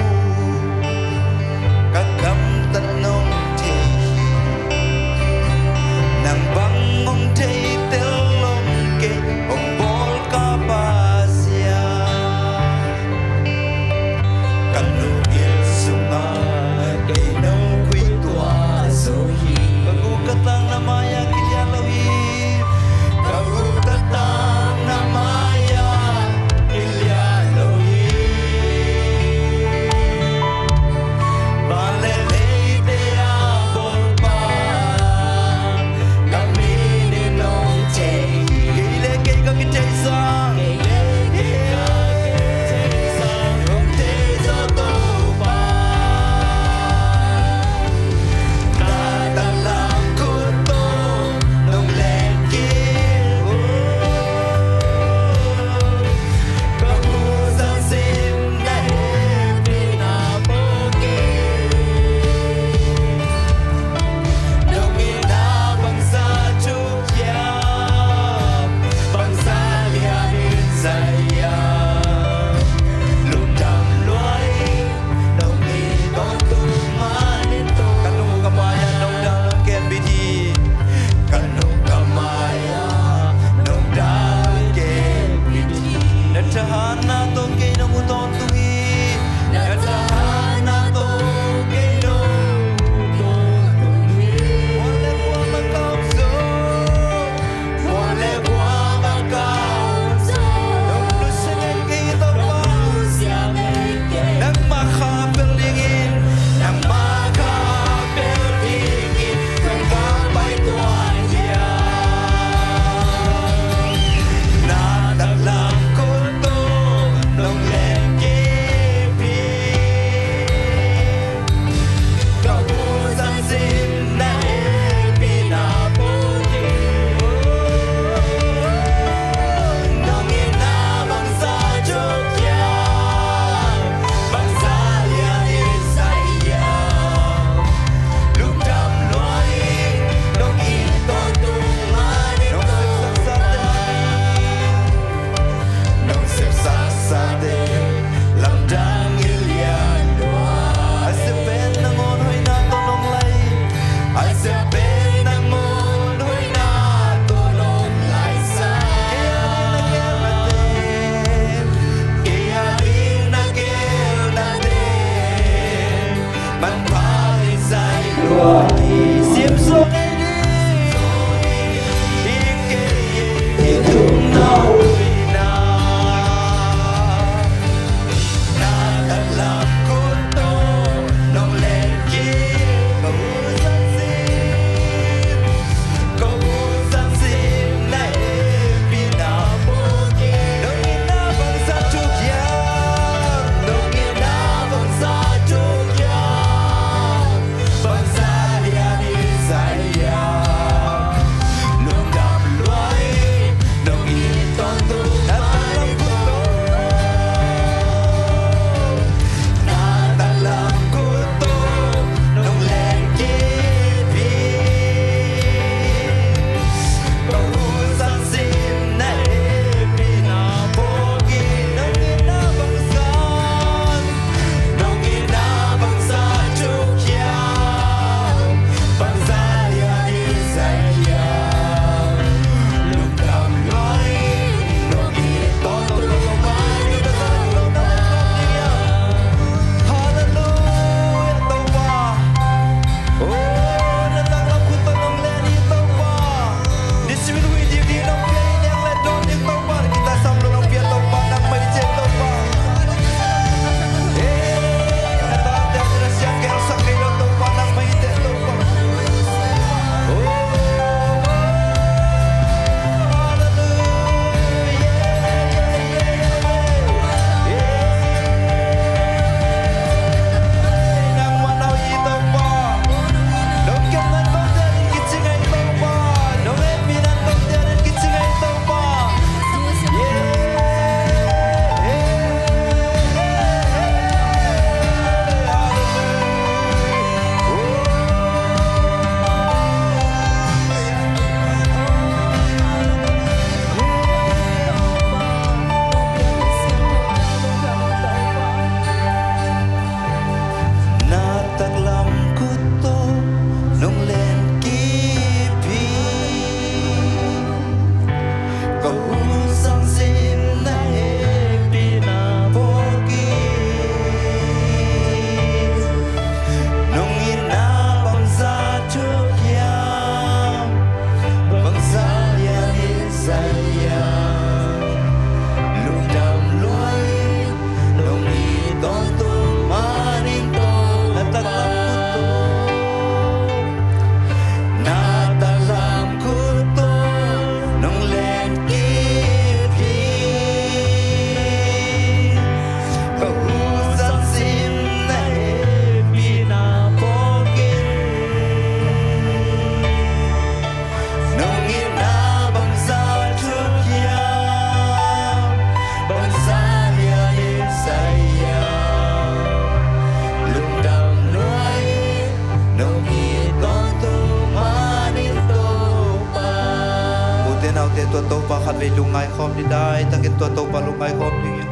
Tua Topa khatvei lungngai khawm ni, daitakin tua Topa lungngai khawm ni.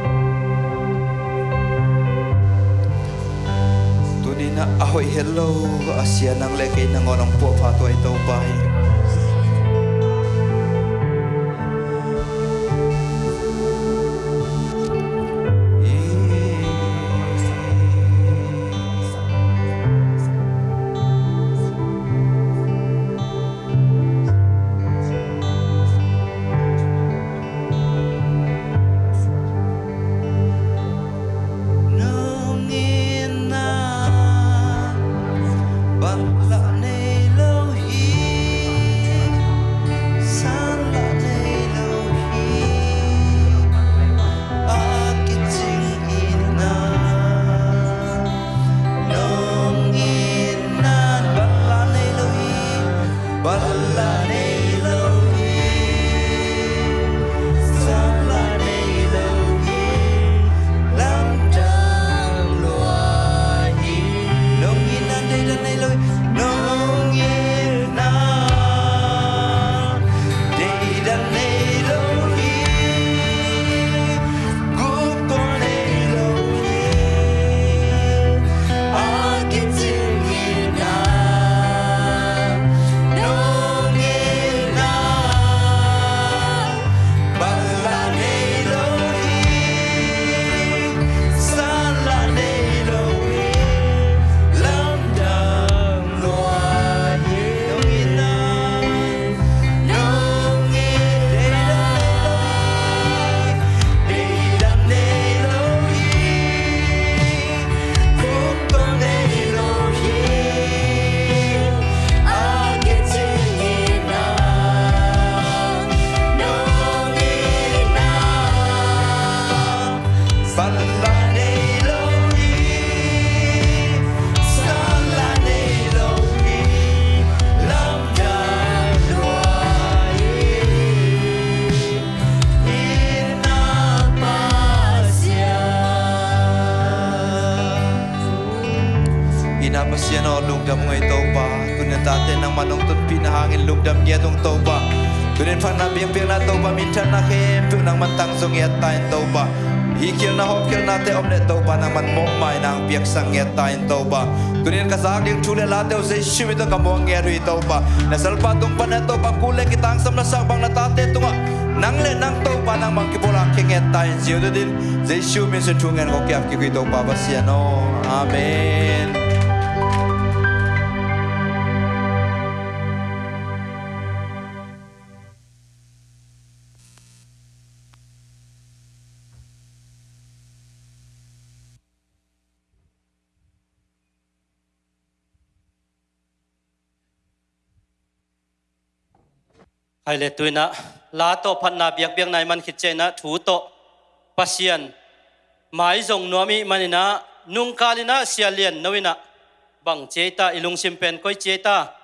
Tuni-in ah a hoih het lo a sia nang le kei nangawn hong puahpha tua i Topa hi. Nong in ah ban lah nei lo hi, san lah nei lo hi. A kicing in ah, nong in ah ban lah nei lo hi, ban lah nei lo hi, san lah nei lo hi, lamdang lua hi. Nong in ah deidan nei lo hi, nong in ah deidan nei lo hi. Gupkhual nei lo hi. A kicing in ah, nong in ah ban lah nei lo hi, san lah nei lo hi, lamdang lua hi. Nong in ah, nong in ah deidan nei lo hi, gupkhual nei lo hi. A kicing in ah, nong in ah ban lah nei lo hi, san lah nei lo hi, lamdang lua hi. I na Pasian, i na Pasian aw, lungdam ung ei Topa. Tuni-in tate nangman hong tunpihna hangin lungdam ngiat ung Topa. Tuni-in phatna biakpiakna Topa, minthanna khempeuh nangman tangzaw ngiat ta in Topa. Hih khialhna hawmkhialhnate om leh Topa nangman mawhmaina hong piaksak ngiat ta in Topa. Tuni-in ka zak ding thu le late uh Jesu min tawh ka muang ngiat uh hi Topa. Na salpa tung pan na Topa kul le kitangsam na sak bang na tate tungah nang le nang Topa nangmah kipulak khia ngiat ta in, Jesu min in thu ngen ko kiam kik uh hi Topa Pasian aw. Amen. Hai le, tu-in ah la tawh phatna biakpiakna i man khit ciangin ah thu tawh Pasian mai zong nuam i hih manin ah nungkal in ah Sia Lian No in ah bang ci ei ta, i lungsim pen koi ci ei ta,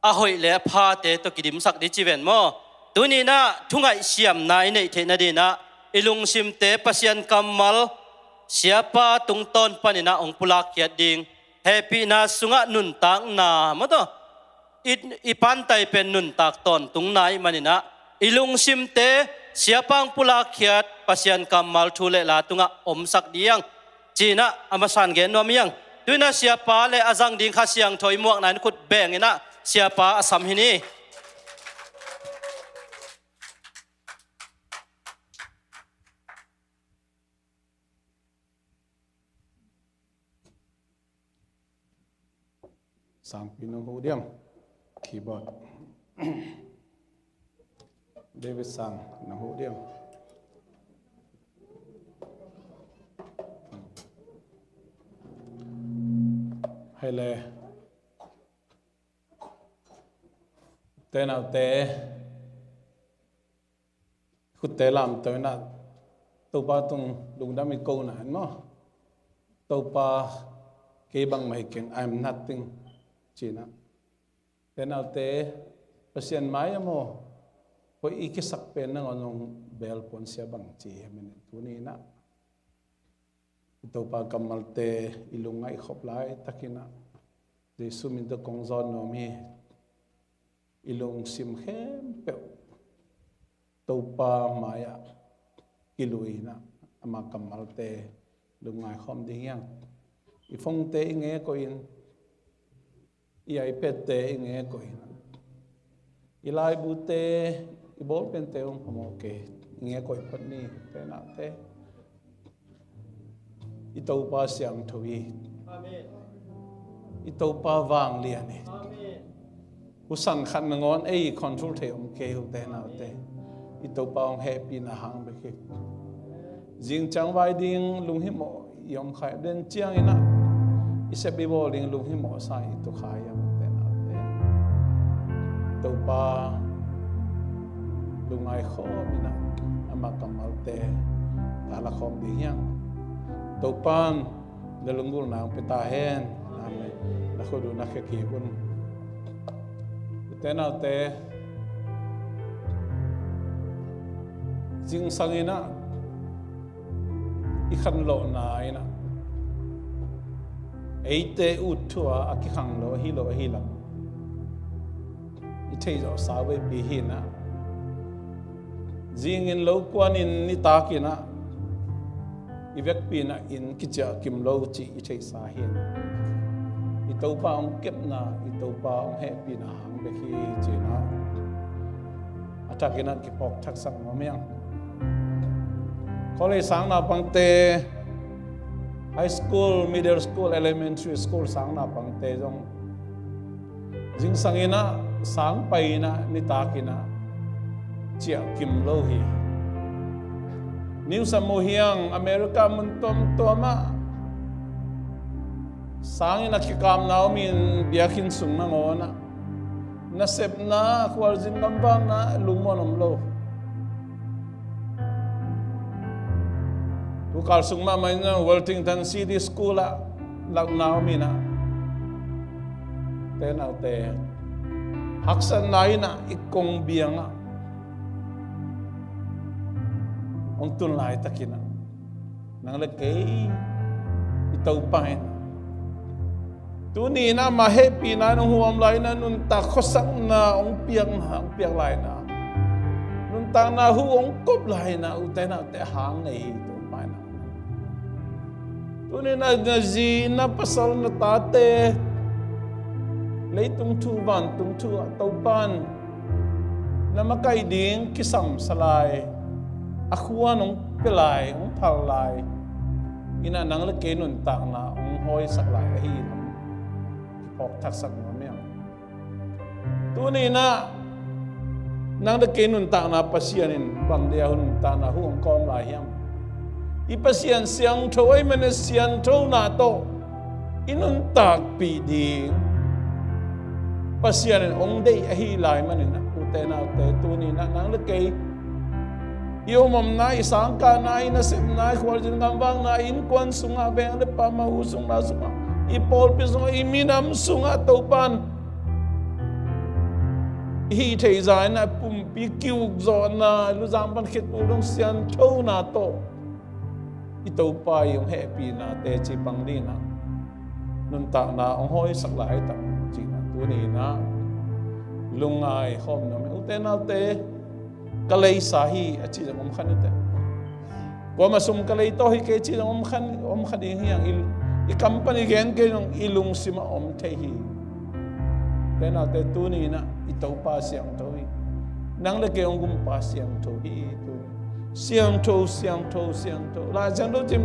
a hoih le a phate tawh kidimsak ding ci ven maw? Tuni-in ah thu ngaihsiamna i neih theih nadingin ah i lungsimte Pasian kammal Siapa tungtawn panin ah hong pulakkhiat ding, hehpihna sungah nuntakna maw tawh, i, i pantai pen nuntak tawntungna i hih manin ah i lungsimte Siapa hong pulakkhiat Pasian kammal thu le la tungah omsak ding hi hang. Ci-in ah a masa-in gen nuam hi hang. Tu-in ah Siapa le a zang ding Kha Siangtho i muakna in khut beng in ah Siapa a sam hi ni. Sangpi nong huh diam? Keyboard. David Sang nong huh diam? Hai le. Te naute, khutte lamto in ah Topa tung lungdam i ko na in maw? Topa, kei bangmah hi keng, I'm nothing, ci-in ah. Te naute, Pasian mai-ah maw, hoih i kisak pen nangawn hong bel pon sia bang ci hi manin tuni-in ah i Topa kammalte i lungngaih khop laitakin ah Jesu min tawh kong zawn nuam hi. I lungsim khempeuh Topa mai-ah kilui in ah, ama kammalte lungngai khawm ding hi hang. I phone-te i ngek uh in, i iPad-te i ngek uh in, i laibute, i bawlpente hong phamawh kei, i ngek uh phot ni, ute naute. I Topa siangtho hi. Amen. I Topa vanglian hi. Amen. Husan khat nangawn ei control thei om kei, ute naute. I Topa hong hehpihna hang bek hi. Zing ciang vai ding lunghimawh i om kha hiam, den ciangin ah i sep i bawl ding lunghimawh sa i tu kha hiam, ute naute. Topa lungngai khawm in ah, ama kammalte kala khawm ding hi hang. Topa'n na lunggulhna hong pia ta hen. Amen. Na khut uh na khia kik un. Ute naute, zingsang in ah i khanlawhna in ah eite ut thu-a a kikhanglo hi lo ahi lam i theih zawhsa veipi hi in ah, zingin lo kuanin nitak in ah i vekpi in ah inn kiciah kim lo cih i theihsa hi in ah, i Topa hong kepna, i Topa hong hehpihna hang bek hi ci-in ah a thakin ah kiphawk thaksak nuam hi hang. College sang naupangte, high school, middle school, elementary school sang naupangte zong zingsang in ah, sang pai in ah, nitak in ah ciah kim lo hi. News a mu hi hang, America mun tuamtuam ah sang in ah kikapna om in, biakinn sung nangawn ah nasepna, khualzin gamvakna lungmuan om lo. Tukal sung mahmah in ah Wellington City School ah lakna om in ah, ute naute, haksatna in ah i kong biang ah hong tun laitakin ah, nang le kei i Topa in tuni in ah ama hehpihna in hong huam lai in ah, nuntak khuasakna hong piakna, hong piak lai in ah, nuntakna hu hong kop lai in ah, ute naute, hang nei hi Topa in ah. Tuni in ah na zi, na pasal, na tate, leitung thu, vantung thu ah Topa'n na makaih ding kisamsa lai, a khuan hong pia lai, hong phal lai in ah, nang le kei nuntakna hong hawisak lai ahi lam kiphawk thaksak nuam hi hang. Tuni in ah nang le kei nuntakna Pasian in bang dia nuntakna hu hong kawm lai hiam? I Pasian siangtho ahih manin siangthona tawh i nuntakpih ding Pasian in hong deih ahih lai manin ah, ute naute, tuni in ah nang le kei i om omna, i sangkahna, i nasepna, i khualzin gamvakna, i innkuan sungah, veng le pamah, hu sung nau sungah, i pawlpi sungah, i minam sungah Topa'n i hih theih zah in ah pumpi ki-ukzawhna, luzang pan khit tul dong sianthona tawh i Topa i hong hehpihna teci pang ding in ah nuntakna hong hawisak lai tak cih in ah tuni in ah lungngai khawm nuam hi. Ute naute, ka leisa hi a cih zong om kha ni teh. Kuamah sum ka lei tawh hi kei cih zong om kha, om kha ding hi hang. I, i kam pan i gen kei zong i lungsim ah om thei hi. Ute naute, tuni in ah i Topa siangtho hi. Nang le kei hong gumpa siangtho hi. Tuni siangtho, siangtho, siangtho. Lai Siangtho cih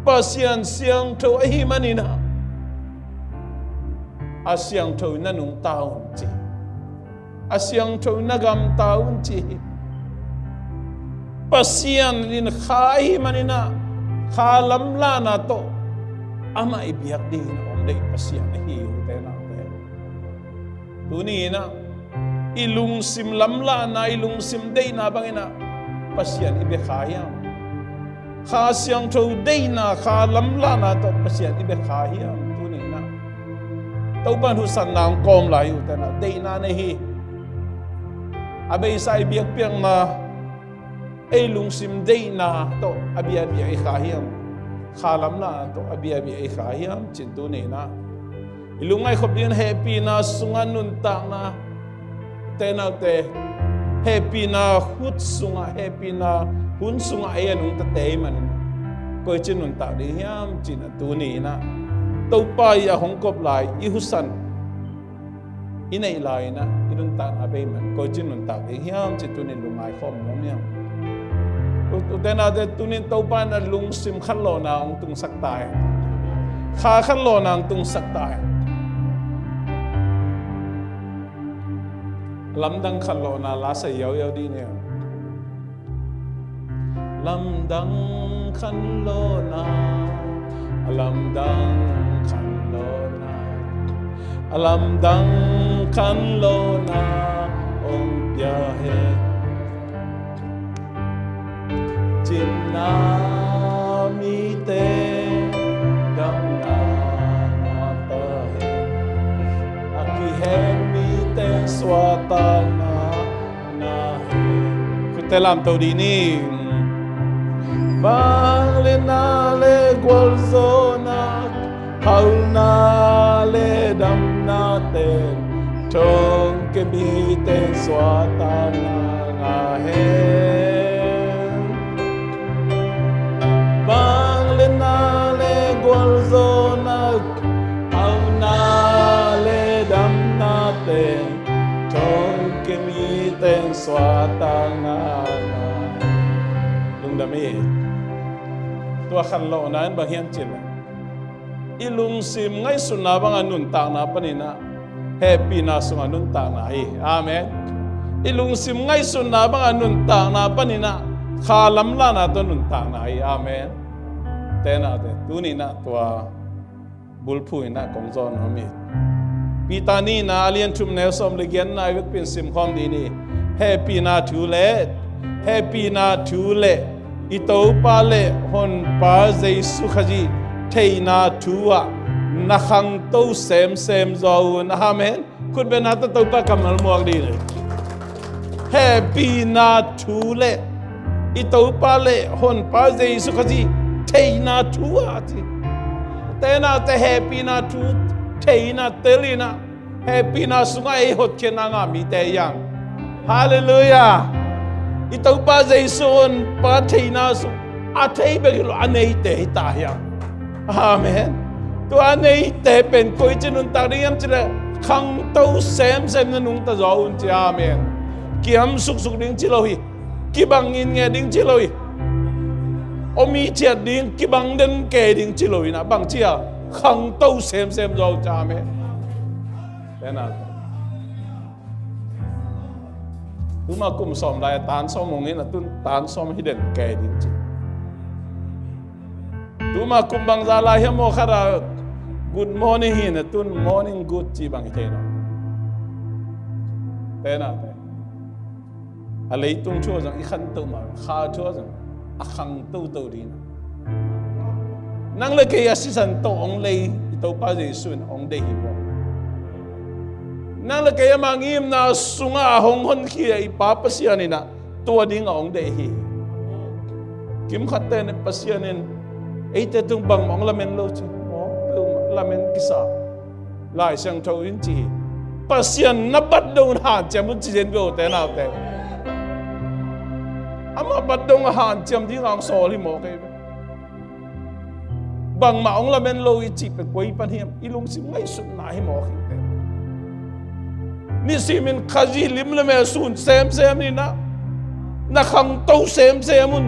Pasian siangtho ahih manin ah, a siangtho in na nungta un ci hi. A siangtho in na gamta un ci hi. Pasian in kha ahih manin ah, kha lamlahna tawh amah i biak dingin a hong deih Pasian ahi hi, ute naute. Tuni in ah i lungsim lamlahna, i lungsim deihna bangin ah Pasian i bia kha hiam? Kha Siangtho deihna, kha lamlahna tawh Pasian i bia kha hiam? Tuni in ah Topa in husanna hong kawm lai uh, ute naute, deihna nei hi. A beisa i biakpiakna ei lungsim deihna tawh a biabia i kha hiam? Kha lamlahna tawh a biabia i kha hiam? Ci-in tuni in ah i lungngaih khop dingin hehpihna sungah nuntakna, ute naute, Hehpihna hun sungah, hehpihna hun sungah ei a nungtate ahih manin koici nuntak ding hiam cih na tuni in ah Topa i a hong kop lai i husan i neih lai in ah i nuntakna bei man koici nuntak ding hiam cih tuni lungngai khawm nuam hiam? Ute naute, tuni in Topa in ah lungsim khanlawhna hong tungsak ta hen. Kha khanlawhna hong tungsak ta hen. Lamdang khanlawhna la sa yauyau dih ni. Lamdang khanlawhna, a lamdang khanlawhna, a lamdang khanlawhna hong pia hen. Cimna mite damna ngah ta hen. A kihen mite suahtakna ngah hen. Khutte lamto dih ni. Vangliatna le gualzawhna, halna le damna ten, thongkia mite suahtakna ngah hen. Vangliatna le gualzawhna, halna le damna ten, thongkia mite suahtakna ngah hen. Lungdam hi. Tua khanlawhna in bang hiam cih leh i lungsim ngaihsutna banga nuntakna panin ah hehpihna sungah nuntakna hi. Amen. I lungsim ngaihsutna banga nuntakna panin ah kha lamlahna tawh nuntakna hi. Amen. Ute naute, tuni in ah tua bulphuh in ah kong zawh nuam hi. Peter nihna a lian thum neu sawm le giatna i vekpi in simkhawm dih ni. Hehpihna thu le, hehpihna thu le i Topa le Honpa Jesu Khazih theihna thu ah na khangto semsem zaw un. Amen. Khut bengna tawh Topa kammal muak dih ni. Hehpihna thu le i Topa le Honpa Jesu Khazih theihna thu ah ci. Ute naute, hehpihna thu theihna tel in ah hehpihna sungah ei hotkhiatna ngah mite hi hang. Halleluiah. I Topa Jesu Honpa theihna sung a thei bek hi lo a neite hi ta hi hang. Amen. Tua a neite pen koici nuntak ding hiam cih leh khangto semsem na nungta zaw un ci. Amen. Kiam suksuk ding ci lo hi. Kibang in nge ding ci lo hi. Om i ciat ding, kibang den kei ding ci lo hi na, bang ci a khangto semsem zaw un ci. Amen. Ute naute, tuma kum sawm lai a tan sawm hong hi na, tun tan sawm hi den kei ding ci. Tuma kum bangzah lai hiam maw khat a good morning hi na, tun morning good ci bang hi thei lo. Ute naute, a leitung thu ah zong i khanto mah, kha thu ah zong a khangtoto ding. Nang le kei a sisan tawh hong lei i Topa Jesu in hong deih hi maw? Nang le kei ama ngimna sungah a hong honkhia i Pa Pasian in ah tua dingah hong deih hi. Kimkhatte in Pasian in eite tung bangmah hong lamen lo ci, hong peuhmah lamen kisa. Lai Siangtho in ci hi. Pasian na bat dong un hanciam un ci zen ve ute naute. Amah bat dong a hanciam dingah hong sawl hi maw kei ve. Bangmah hong lamen lo i cih pen koi pan hiam? I lungsim ngaihsutna hi maw kei ve. Nisimin Khazih lim le mel sun semsem in ah na khangto semsem un.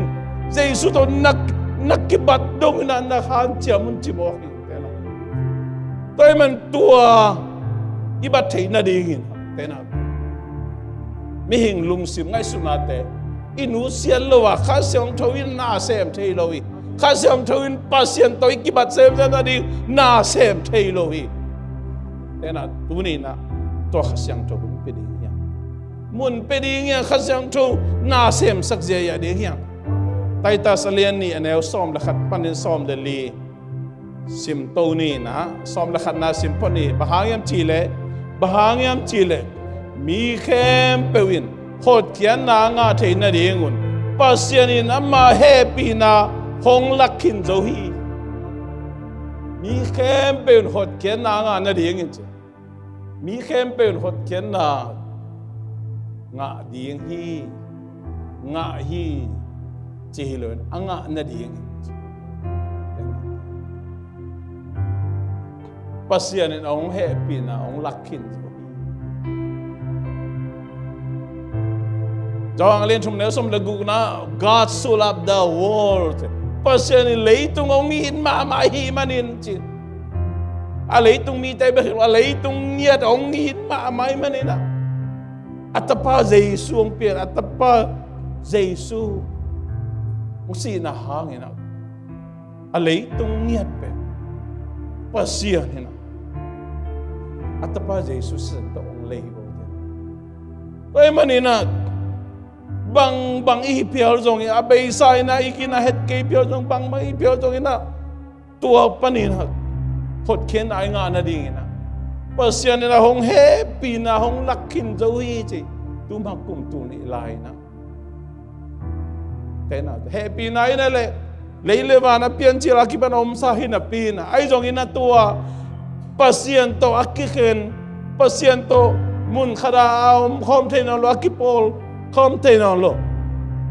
Jesu tawh na, na kibat dong in ah na hanciam un ci maw kei ve. Tua ahih man tua i bat theih nadingin, ute naute, mihing lungsim ngaihsutnate i nusiat lo a, Kha Siangtho in na sem thei lo hi. Kha Siangtho in Pasian tawh i kibat semsem nading na sem thei lo hi. Ute naute, tuni in ah tua Kha Siangtho mun pia ding hiam? Mun pia ding hiam? Kha Siangtho na semsak ziahziah ding hiam? Titus a lian nih a neu sawm le khat panin sawm le li simto ni in ah, sawm le khatna sim phot ni. Bang hang hiam cih leh, bang hang hiam cih leh mi khempeuh in hotkhiatna ngah theih nadingun Pasian in ama hehpihna hong lak khin zo hi. Mi khempeuh in hotkhiatna ngah nadingin ci. Mi khempeuh in hotkhiatna ngah ding hi, ngah hi, ci hi lo in, a ngah nading hi. Pasian in a hong hehpihna hong lak khin zo hi. Johan a lian thum neu sawm le gukna, God so loved the world. Pasian in leitung hong it mahmah ahih manin ci. A leitung mite bek hi lo, a leitung ngiat hong it mahmah ahih manin ah, a tapa Jesu hong pia in, a tapa Jesu hong sihna hangin ah, a leitung ngiat pen Pasian in ah, a tapa Jesu sisan tawh hong lei hi ko te. Tua ahih manin ah, bang, bang i hi phial zongin, a beisa in ah, i kin ah het kei phial zong, bang, bang i hi phial zongin ah, tua panin ah hotkhiatna i ngah nadingin ah, Pasian in ah hong hehpihna hong lak khin zo hi ci. Tu mah kum tul nih lai in ah, tenau te, hehpihna in ah leh, lei le van a piancil a kipan a omsa hi napi in ah, ahi zongin ah tua Pasian tawh a kikhen, Pasian tawh mun khat ah a om khawm thei nawn lo, a kipawl khawm thei nawn lo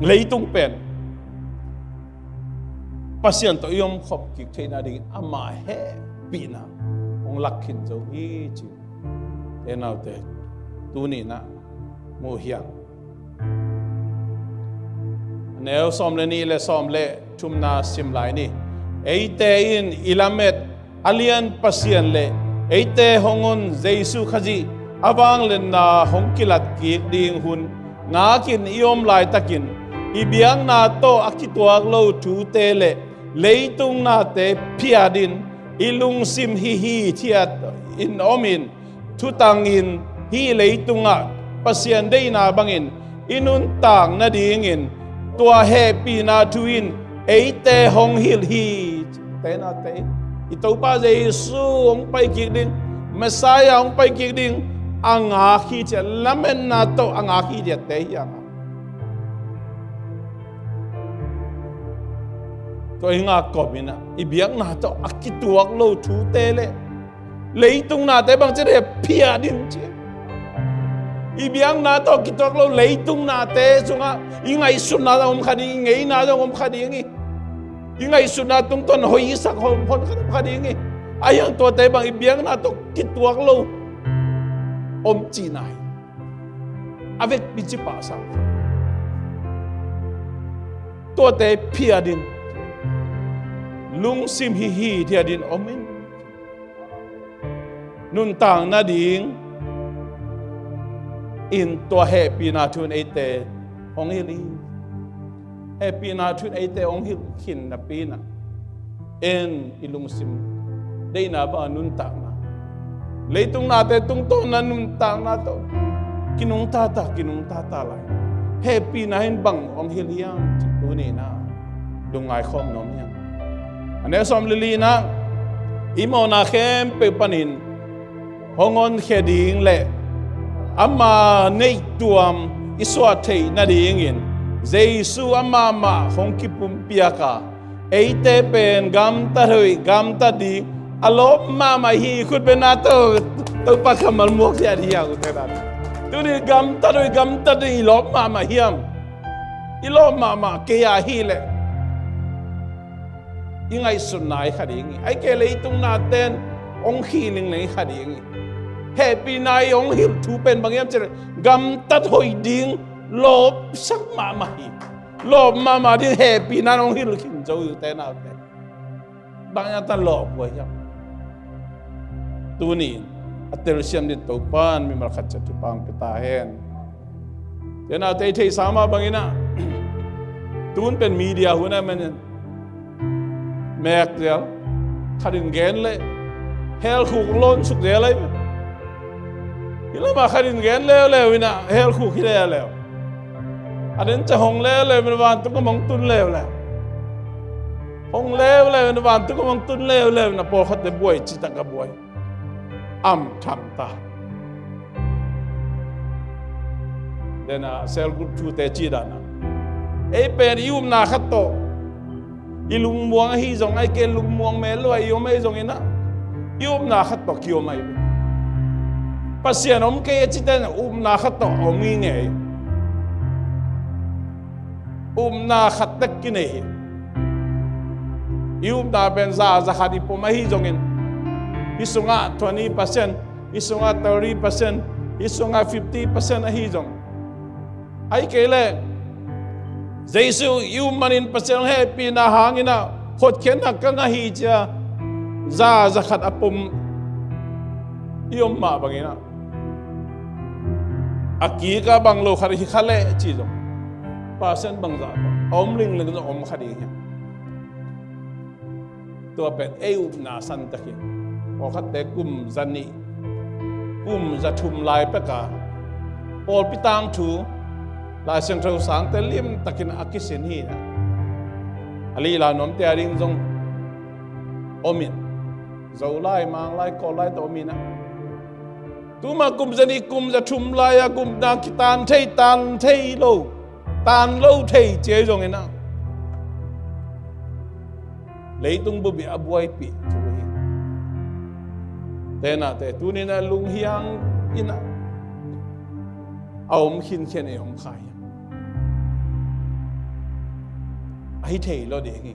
leitung pen Pasian tawh i omkhop kik theih nadingin ama hehpihna hong lak khin zo hi ci. Tenau te, tuni in ah mu hiang. Neu sawm le nih le sawm le thumna sim lai ni. Eite in i lamet a lian Pasian le eite hong on Jesu Khazih a vangliatna hong kilat kik ding hun ngakin i om laitakin, i biakna tawh a kituak lo thute le leitung nate phiatin, i lungsim hi hithiatin om in, thutangin hih leitungah Pasian deihna bangin i nuntak nadingin tua hehpihna thu in eite hong hilh hi. Tenau te, i Topa Jesu hong pai kik ding, Messiah hong pai kik ding a ngak hi ci-a lametna tawh a ngak hi ci-a te hi a ngak. Tua i ngak kawm in ah, i biakna tawh a kituak lo thute le leitung nate bangci a phiatin ci. I biakna tawh kituak lo leitung nate sungah i ngaihsutna zong om kha ding, i ngeina zong om kha ding hi. I ngaihsutna tungtawn hoih i sak hon, hon khat om kha ding hi. Ahi hang tuate bang i biakna tawh kituak lo om cihna hi. A vekpi ci pahsang kha. Tuate phiatin, lungsim hi hithiatin om in, nuntak nadingin tua hehpihna thu in eite hong hilh hi. Hehpihna thu in eite hong hilh khin napi in ah, en i lungsim deihna bang a nuntakna, leitung nate tungtawn a nuntakna tawh kinungta ta, kinungta ta lai. Hehpihna in bang hong hilh hiam cih tuni in ah lungngai khawm nuam hiam. A neu sawm le lina, i mawhna khempeuh panin hong honkhia ding le ama neihtuam i suah theih nadingin Jesu amah mah hong kipumpiak a, eite pen gamtat hoih, gamtat ding a lawp mahmah hi. Khutbetna tawh Topa kammal muak hi a dih hiam, u te nau te. Tuni gamtat hoih, gamtat ding i lawp mahmah hiam? I lawp mahmah kei a hih leh i ngaihsutna i kha ding hi. Ahih kei leh leitung nate'n hong khih lingleng i kha ding hi. Hehpihna i hong hilh thu pen bang hiam cih leh gamtat hoih ding lawpsak mahmah hi. Lawp mahmah ding hehpihna in hong hilh khin zo hi, u te nau te. Bang hang ta lawp huai hiam? Tuni a telsiam ding Topa'n mimal khat ciat thupha hong pia ta hen. Te nau te, i theihsa mah bangin ah, tun pen media hun ahih manin mek zel, khat in gen leh hell khuk lawn suk zel ahi ve. Hih lamah khat in gen leuleu in ah hell khuk hi leuleu. A den ciang hong leuleu in ah vantung gam hong tun leuleu. Hong leuleu in ah vantung gam hong tun leuleu in ah pawlkhatte buai, citak a buai. Am tham ta. Den a cell group thute cih dan a, ei pen i upna khat tawh i lungmuang ahi zong, ahih kei leh lungmuang mel lo a i om ahi zongin ah, i upna khat tawh kiom ahi. Pasian om kei a cite in upna khat tawh a om ngei ngei. upna khat tek kinei hi. I upna pen za, za khat i pom ahi zongin, hih sungah twenty percent, hih sungah thirty percent, hih sungah fifty percent ahi zong, ahih kei leh Jesu i um manin Pasian hehpihna hangin ah hotkhiatna ka ngah hi ci-a za, za khat a pom i om mah bangin ah, a kik a bang lo khat hi kha leh ci zong, percent bangzah a om lingling zong om kha ding hi. Tua pen ei upna santak hi. Pawlkhatte kum za nih, kum za thum lai pek a pawlpi tangthu, Lai Siangtho sangte limtakin a kisin hi na. A lihla nuamte a ding zong om in, Zolai, Manglai, Kawllai tawh om in ah, tuma kum za nih, kum za thum lai-a gupna kitan thei, tan thei lo, tan lo thei ci-a hi zongin ah, leitung bup i a buaipih thu hi. Tenate tuni-in ah lunghiang in ah a om khinkhian, ei om kha hiam? Ahi thei lo ding hi.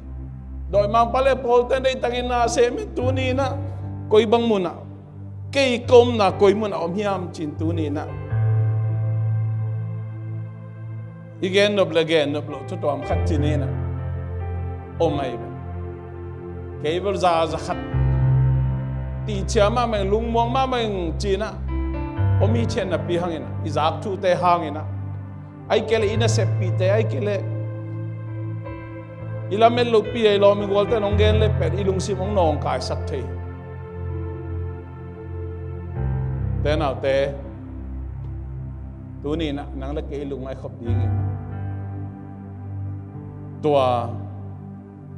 Dawimangpa le pawlte deihtakin na sem in, tuni-in ah koi bang mun ah, kei ka omna koi mun ah om hiam ci-in tuni-in ah i gen nop le gen nop loh thu tuam khat ci-in ah om ahi ve. Kei bel za, za khat tihcia mahmah ing, lungmuang mahmah ing ci-in ah om hi cian napi hangin ah, i zak thute hangin ah, ahih kei leh i naseppihte, ahih kei leh i lamet lohpi a i lawm i gualte in hong gen le pen i lungsim hong nawngkaisak thei. Te naute, tuni-in ah nang le kei i lungngaih khop dingin tua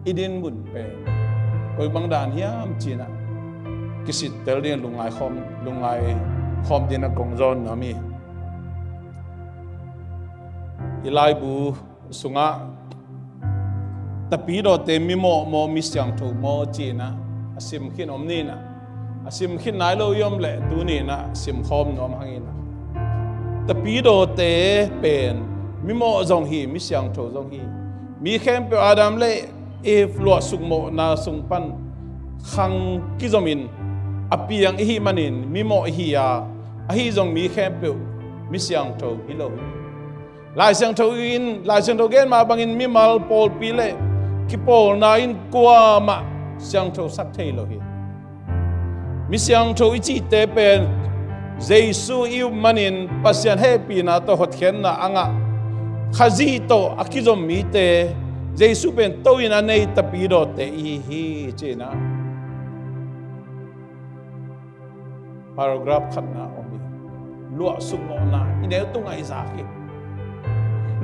i dinmun pen koi bang dan hiam ci-in ah kisittel dingin lungngaih khawm, lungngaih khawm dingin ah kong zawn nuam hi. I laibu sungah tapidawte mimawh maw, misiangtho maw ci-in ah a sim khin om ni-in ah, a sim khin nai lo i om leh tuni-in ah simkhawm nuam hang in ah, tapidawte pen mimawh zong hi, misiangtho zong hi. Mi khempeuh Adam le Eve luahsuk mawhna sung pan khang kizomin a piang i hih manin mimawh i hi a, ahi zong mi khempeuh misiangtho hi lo hi. Lai Siangtho in, Lai Siangtho gen mah bangin mimal, pawlpi le kipawlna in kuamah siangthosak thei lo hi. Misiangtho i cihte pen Jesu i up manin Pasian hehpihna tawh hotkhiatna a ngah, Khazih tawh a kizom mite, Jesu pen to-in a nei tapidawte i hi hi ci-in ah paragraph khatna om hi. Luahsuk mawhna i neu tungah i zak hi.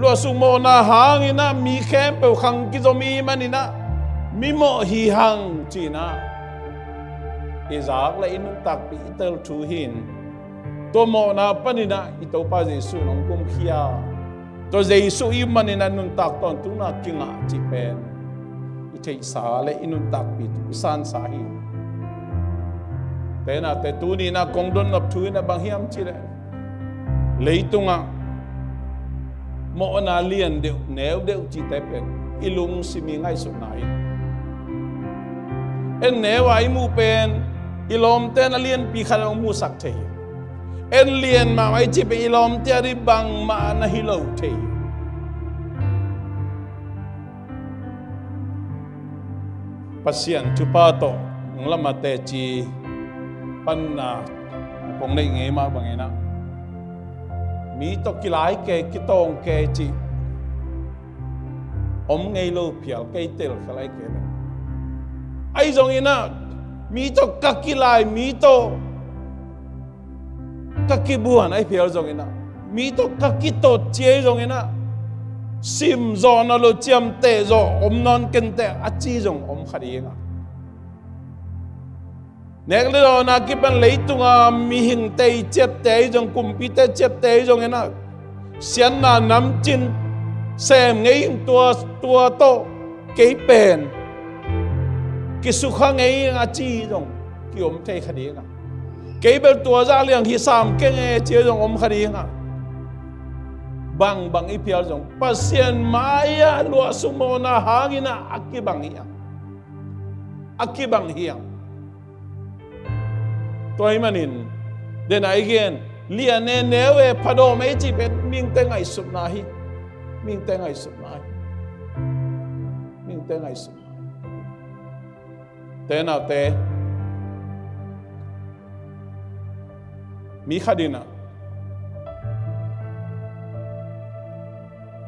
Luahsuk mawhna hangin ah mi khempeuh khang kizom i hih manin ah mimawh hi hang ci-in ah i zak le i nuntakpih i tel thu hi-in, tua mawhna panin ah i Topa Jesu in hong kumkhia. Tua Jesu i up manin ah nuntak tawntungna kingah cih pen i theihsa le i nuntakpih, i sansa hi. Te naute, tuni-in ah kong dotnop thu in ah bang hiam cih leh, leitungah mawhna lian deuh, neu deuh cihte pen i lungsim i ngaihsutna hi. En neu a i muh pen i lawmte in a lianpi khat hong musak thei hi. En lian mahmah i cih pen i lawmte ading bangmah na hi lo thei hi. Pasian thupha tawh nunglam a teci panna kong neih ngei mah bangin ah, mi tawh kilai kei, kitawng kei cih om ngei lo phial kei, tel kha lai kei leh. Ahi zongin ah mi tawh ka kilai, mi tawh ka kibuan ahi phial zongin ah, mi tawh ka kitot ci ahi zongin ah, sim zawh nawn lo, ciamteh zawh om nawn kenteh a ci zong om kha ding ah. Nek le dawn a kipan leitunga mihingte i ciapteh ahi zong, kumpite ciapteh ahi zongin ah, siatna namcin sem ngei ing, tua, tua tawh kei pen kisukha ngei ing a ci zong kiom thei kha ding ah. Kei bel tua zah liang hi sam keng e ci zong om kha ding ah. Bangbang i phial zong Pasian mai-ah luahsuk mawhna hangin ah a kibang hi a, a kibang hi a. Tua ahih manin, den a i gen, lian e, neu e, phadawm e i cih pen mihingte ngaihsutna hi. Mihingte ngaihsutna hi. Mihingte ngaihsutna hi. Te naute, mi khat in ah,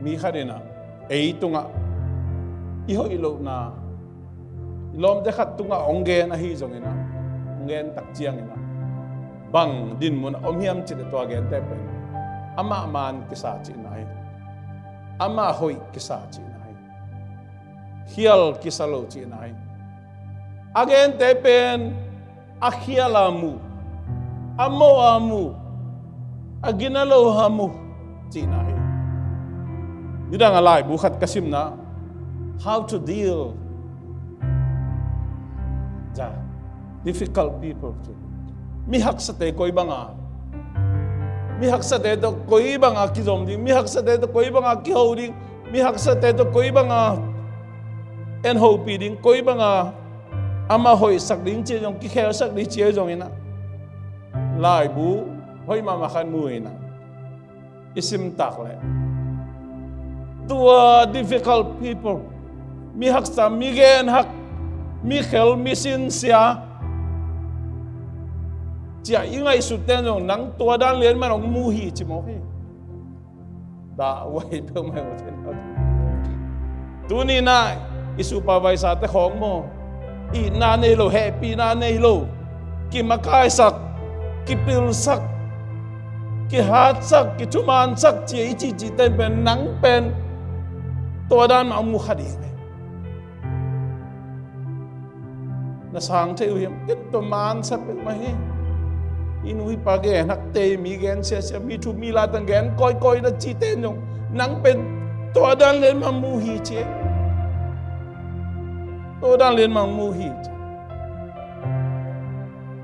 mi khat in ah, ei tungah i hoih lohna, i lawmte khat tungah hong gen ahi zongin ah, hong gen tak ciangin ah, bang dinmun a om hiam cih leh tua gente pen amah maan kisa cihna hi. Amah hoih kisa cihna hi. Khial kisa lo cihna hi. A gente pen a khial a mu, a mawh a mu, a gina lo a mu cihna hi. Nidang a laibu khat ka simna, how to deal the difficult people. Mi haksate koi banga, mi haksate tawh koi banga kizom ding, mi haksate tawh koi banga kiho ding, mi haksate tawh koi banga en hopih ding, koi banga amah hoihsak ding ci zong, kikhelsak ding ci zongin ah, laibu hoih mahmah khat mu in ah, i sim tak leh, tua difficult people, mi haksa, mi genhak, mi khel, mi sinsia ci-a i ngaihsut ten zong nang tua dan lian man hong mu hi ci mawk hi. Dah uai peuhmah uh. Tuni-in ah i supervisor te khawng maw, itna nei lo, hehpihna nei lo, kimakaisak, kipilsak, kihatsak, kithumansak ci-a i cihcih ten pen nang pen tua dan mah hong mu kha ding hi. Na sang thei uh hiam? Ken tua mansa peuhmah hi. I nu i pa genhakte, mi gen siasia, mi thu mi la tang gen kawikawi na cihte in zong nang pen tua dan lian mah mu hi ci. Tua dan lian mah mu hi ci.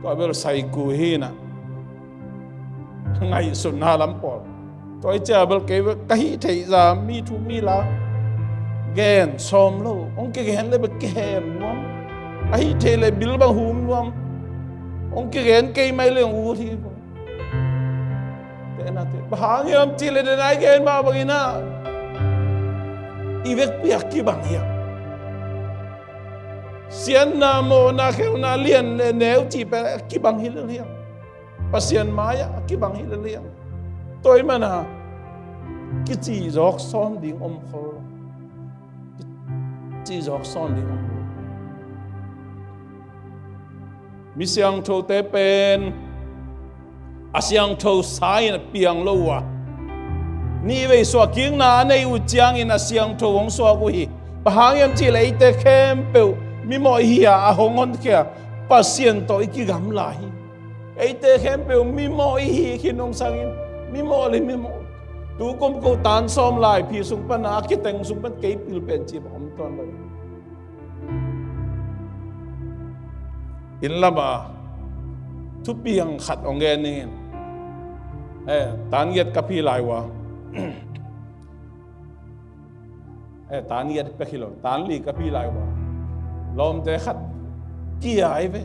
Tua bel saiku hi na. Ngaihsutna lam pawl. Tua i cia bel kei bel ka hih theih za mi thu mi la gen sawm lo. Hong kigen le bel kihem nuam. A hih theih le bil bang hum nuam. Hong kigen kei mai le hong ut hi. Te na te. Bang hang hiam cih le den a i gen mah bangin ah i vekpi a kibang hiam? Siatna, mawhna, khelhna, lian le neu cih pen a kibang hi lel hiam? Pasian mai-ah a kibang hi lel hiam? Tua ahih manin ah kicihzawk sawn ding om khol lo. Kicihzawk sawn ding om khol lo. Mi siangthote pen a siangtho sa-in a piang lo uh a, nihvei suahkikna a neih uh ciangin a siangtho hong suak uh hi. Bang hang hiam cih leh eite khempeuh mimawh i hi a, a hong honkhia Pasian tawh i kigamla hi. Eite khempeuh mimawh i hi khin nungsangin, mimawh le mimawh, tu kum ko tan sawm lai phi sung pan a kiteng sung pan kei pil pen ci bang om tuan lo. Inn lam a thupiang khat hong gen ning. Eh, tan giat ka phi lai uh a. Eh, tan giat pek hi lo, tan li ka phi lai uh a. Lawmte khat kia hi ve.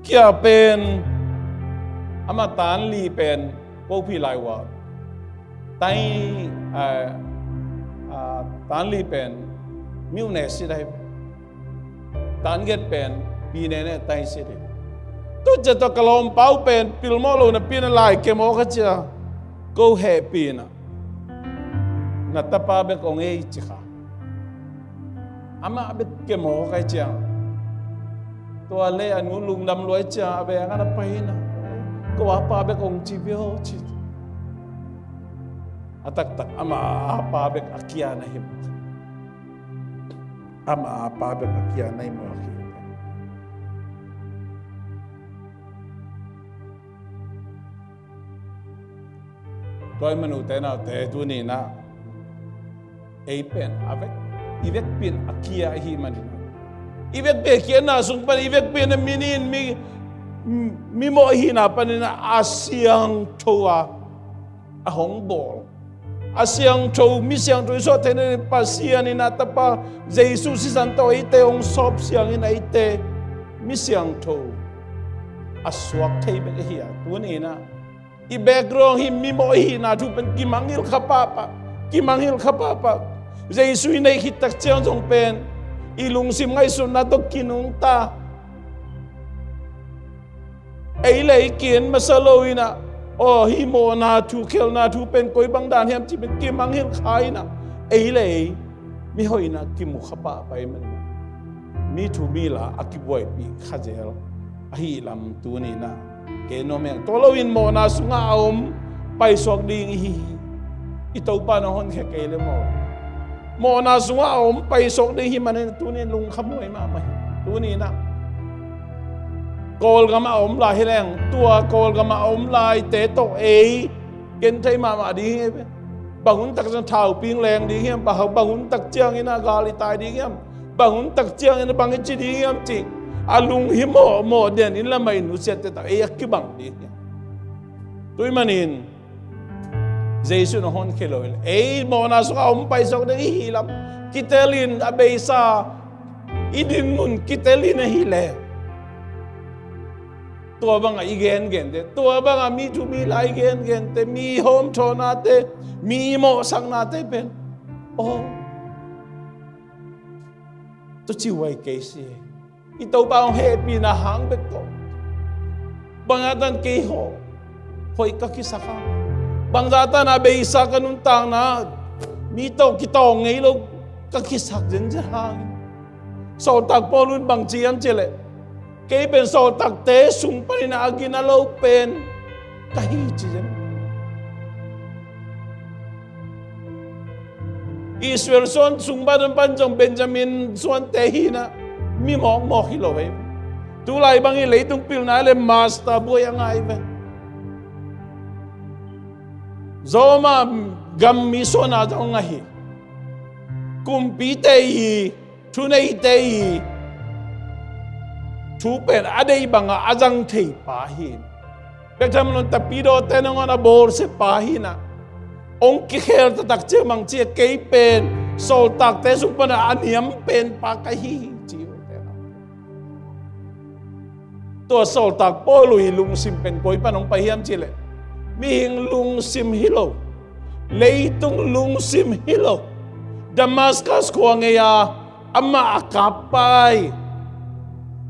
Kia pen, amah tan li pen ko phi lai uh a. Tai, eh, ah, tan li pen miuh ne sit ahi ve. Tan giat pen pi ne ne tai sit hi. Tua ciang tua ka lawmpa uh pen pilmawh lo napi-in a lai kia mawk a cia, ko hehpihna, na tapa bek hong ei ci kha. Amah bek kia mawk a cia, tua le a nu lungdam lua a cia, a veng a na pai na, ko a pa bek hong ci veu ci. A taktak amah a pa bek a kia na hi mawk. Amah a pa bek a kia na hi mawk hi. Tua ahih manin ute naute, tuni-in ah ei pen a vek, i vekpi-in a kia ahih manin, i vekpi a kiatna sung pan i vekpi-in a mi nih in mi, mi mawh ahihna panin a siangtho a, a hong bawl, a siangtho, mi siangtho i suah theihna ding Pasian in a tapa Jesu sisan tawh eite hong sawp siangin eite mi siangtho a suak thei bek ahi a, tuni in a i background hi, mimawh i hihna thu pen kimangngilh kha pahpah, kimangngilh kha pahpah. Jesu i neih khit tak ciang zong pen i lungsim ngaihsutna tawh kinungta. Ei le ei ki-en masa lo in a, aw, hih mawhna thu, khelhna thu pen koi bang dan hiam cih pen kimangngilh kha in a, ei le ei mihoihna kimu kha pahpah ahih manin a, mi thu mi la a kibuaipih kha zel ahih lam tuni in a, kei nuam hi hang. Tua loin mawhna sungah a om paisuak ding i hi hi. I Topa in a honkhia kei leh maw, mawhna sungah a om paisuak ding hi manin tuni in lungkham huai mahmah hi. Tuni in a Kawlgam a om lai hi leng, tua Kawlgam a om laite tawh ei ken thei mahmah ding hi ve. Bang hun tak ciang thauping leng ding hiam, bang, bang hun tak ciangin a gal i tai ding hiam, bang hun tak ciangin a bang i ci ding hiam cih a lunghimawh mawh den in lamah i nusiatte tawh ei a kibang ding hiam. Tua ahih manin Jesu in a honkhia lo in, ei mawhna sungah a om paisuak ding i hi lam kitel in, a beisa i dinmun kitel in ahih leh, tua bangah i gengente, tua bangah mi thu mi la i gengente, mi hawmthawhnate, mi mawhsaknate pen, aw, tua ci huai kei si. I Topa hong hehpihna hang bek tawh bangzah tan kei haw hoih ka kisak hang, bangzah tan a beisa ka nuntakna mi tawh kitawng ngei lo ka kisak zenzen hang. Sawltak Paul in bang ci hiam cih leh, kei pen sawltakte sung panin a gina lo pen ka hi ci zen. Israel suan sung pan pan zong Benjamin suante hi in a, mi mawkmawk hi lo hi. Tulai bangin leitung pilna le master buai a ngai ve. Roma gam mi suan a zong a hi. Kumpite i thuneite i thu pen a deih bangah a zang thei pa hi. Bek tham lo in tapidaw te nangawn a bawlsia pa hi in a, hong kikhel taktak ciang bang ci a, kei pen sawltakte sung pan a niam pen pa ka hi hi ci. Tua sawltak Paul uh i lungsim pen koi pan hong pai hiam cih leh, mihing lungsim hi lo, leitung lungsim hi lo, Damascus khua ngei a amah a kap pai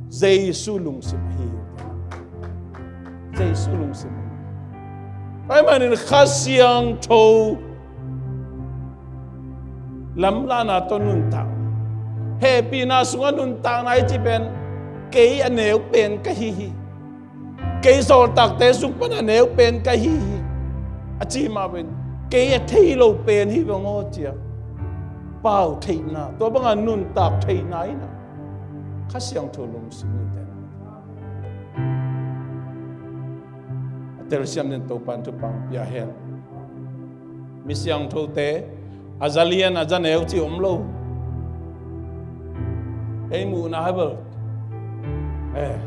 Jesu lungsim ahi hi. Jesu lungsim ahi. Tua ahih manin Kha Siangtho lamlahna tawh nuntak, hehpihna sungah nuntakna i cih pen, kei a neu pen ka hi hi, kei sawltakte sung pan a neu pen ka hi hi, a ci mah pen, kei a thei lo pen hi veng aw ci a, pau theihna, tua bangah nuntak theihna in a, Kha Siangtho lungsim in ten a telsiam den Topa'n thupha pia hen. Mi siangthote a za lian a za neu ci om lo. Ei muhna hi bel, eh,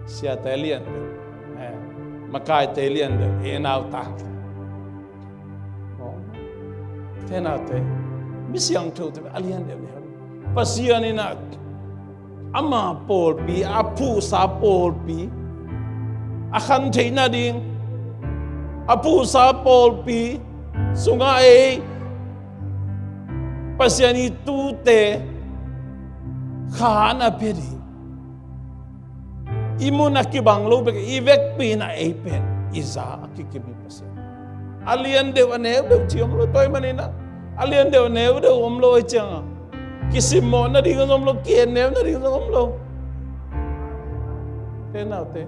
siate lian deuh, eh, makaite lian deuh, ei nau tang. Aw, te naute, mi siangthote a lian deuh ni hi. Pasian in a ama pawlpi, a phuhsa pawlpi, a khan theihna ding, a phuhsa pawlpi sungah ei Pasian i tuute khan a pia ding. I mun a kibang lo bek, i vekpi in a ei pen i za a kikim hi Pasian. A lian deuh a neu deuh ci om lo, tua ahih manin a, a lian deuh a neu deuh om lo ahih ciangin a, kisimmawh nading zong om lo, ki-etneu nading zong om lo. Te naute,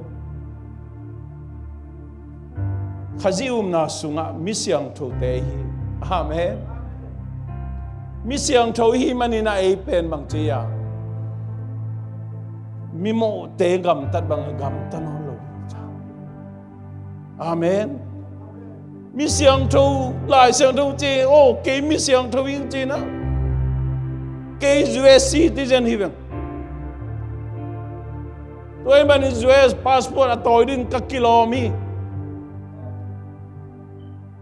Khazih umna sungah mi siangthote hi. Amen. Mi siangtho i hih manin a ei pen bang ci a, mimawhte gamtat bang gamta nawn lo. Amen. Mi siangtho, Lai Siangtho ci, oh, kei mi siangtho hi ing ci in a, kei U S citizen hi veng. Tua ahih manin U S passport a tawi ding ka kilawm hi.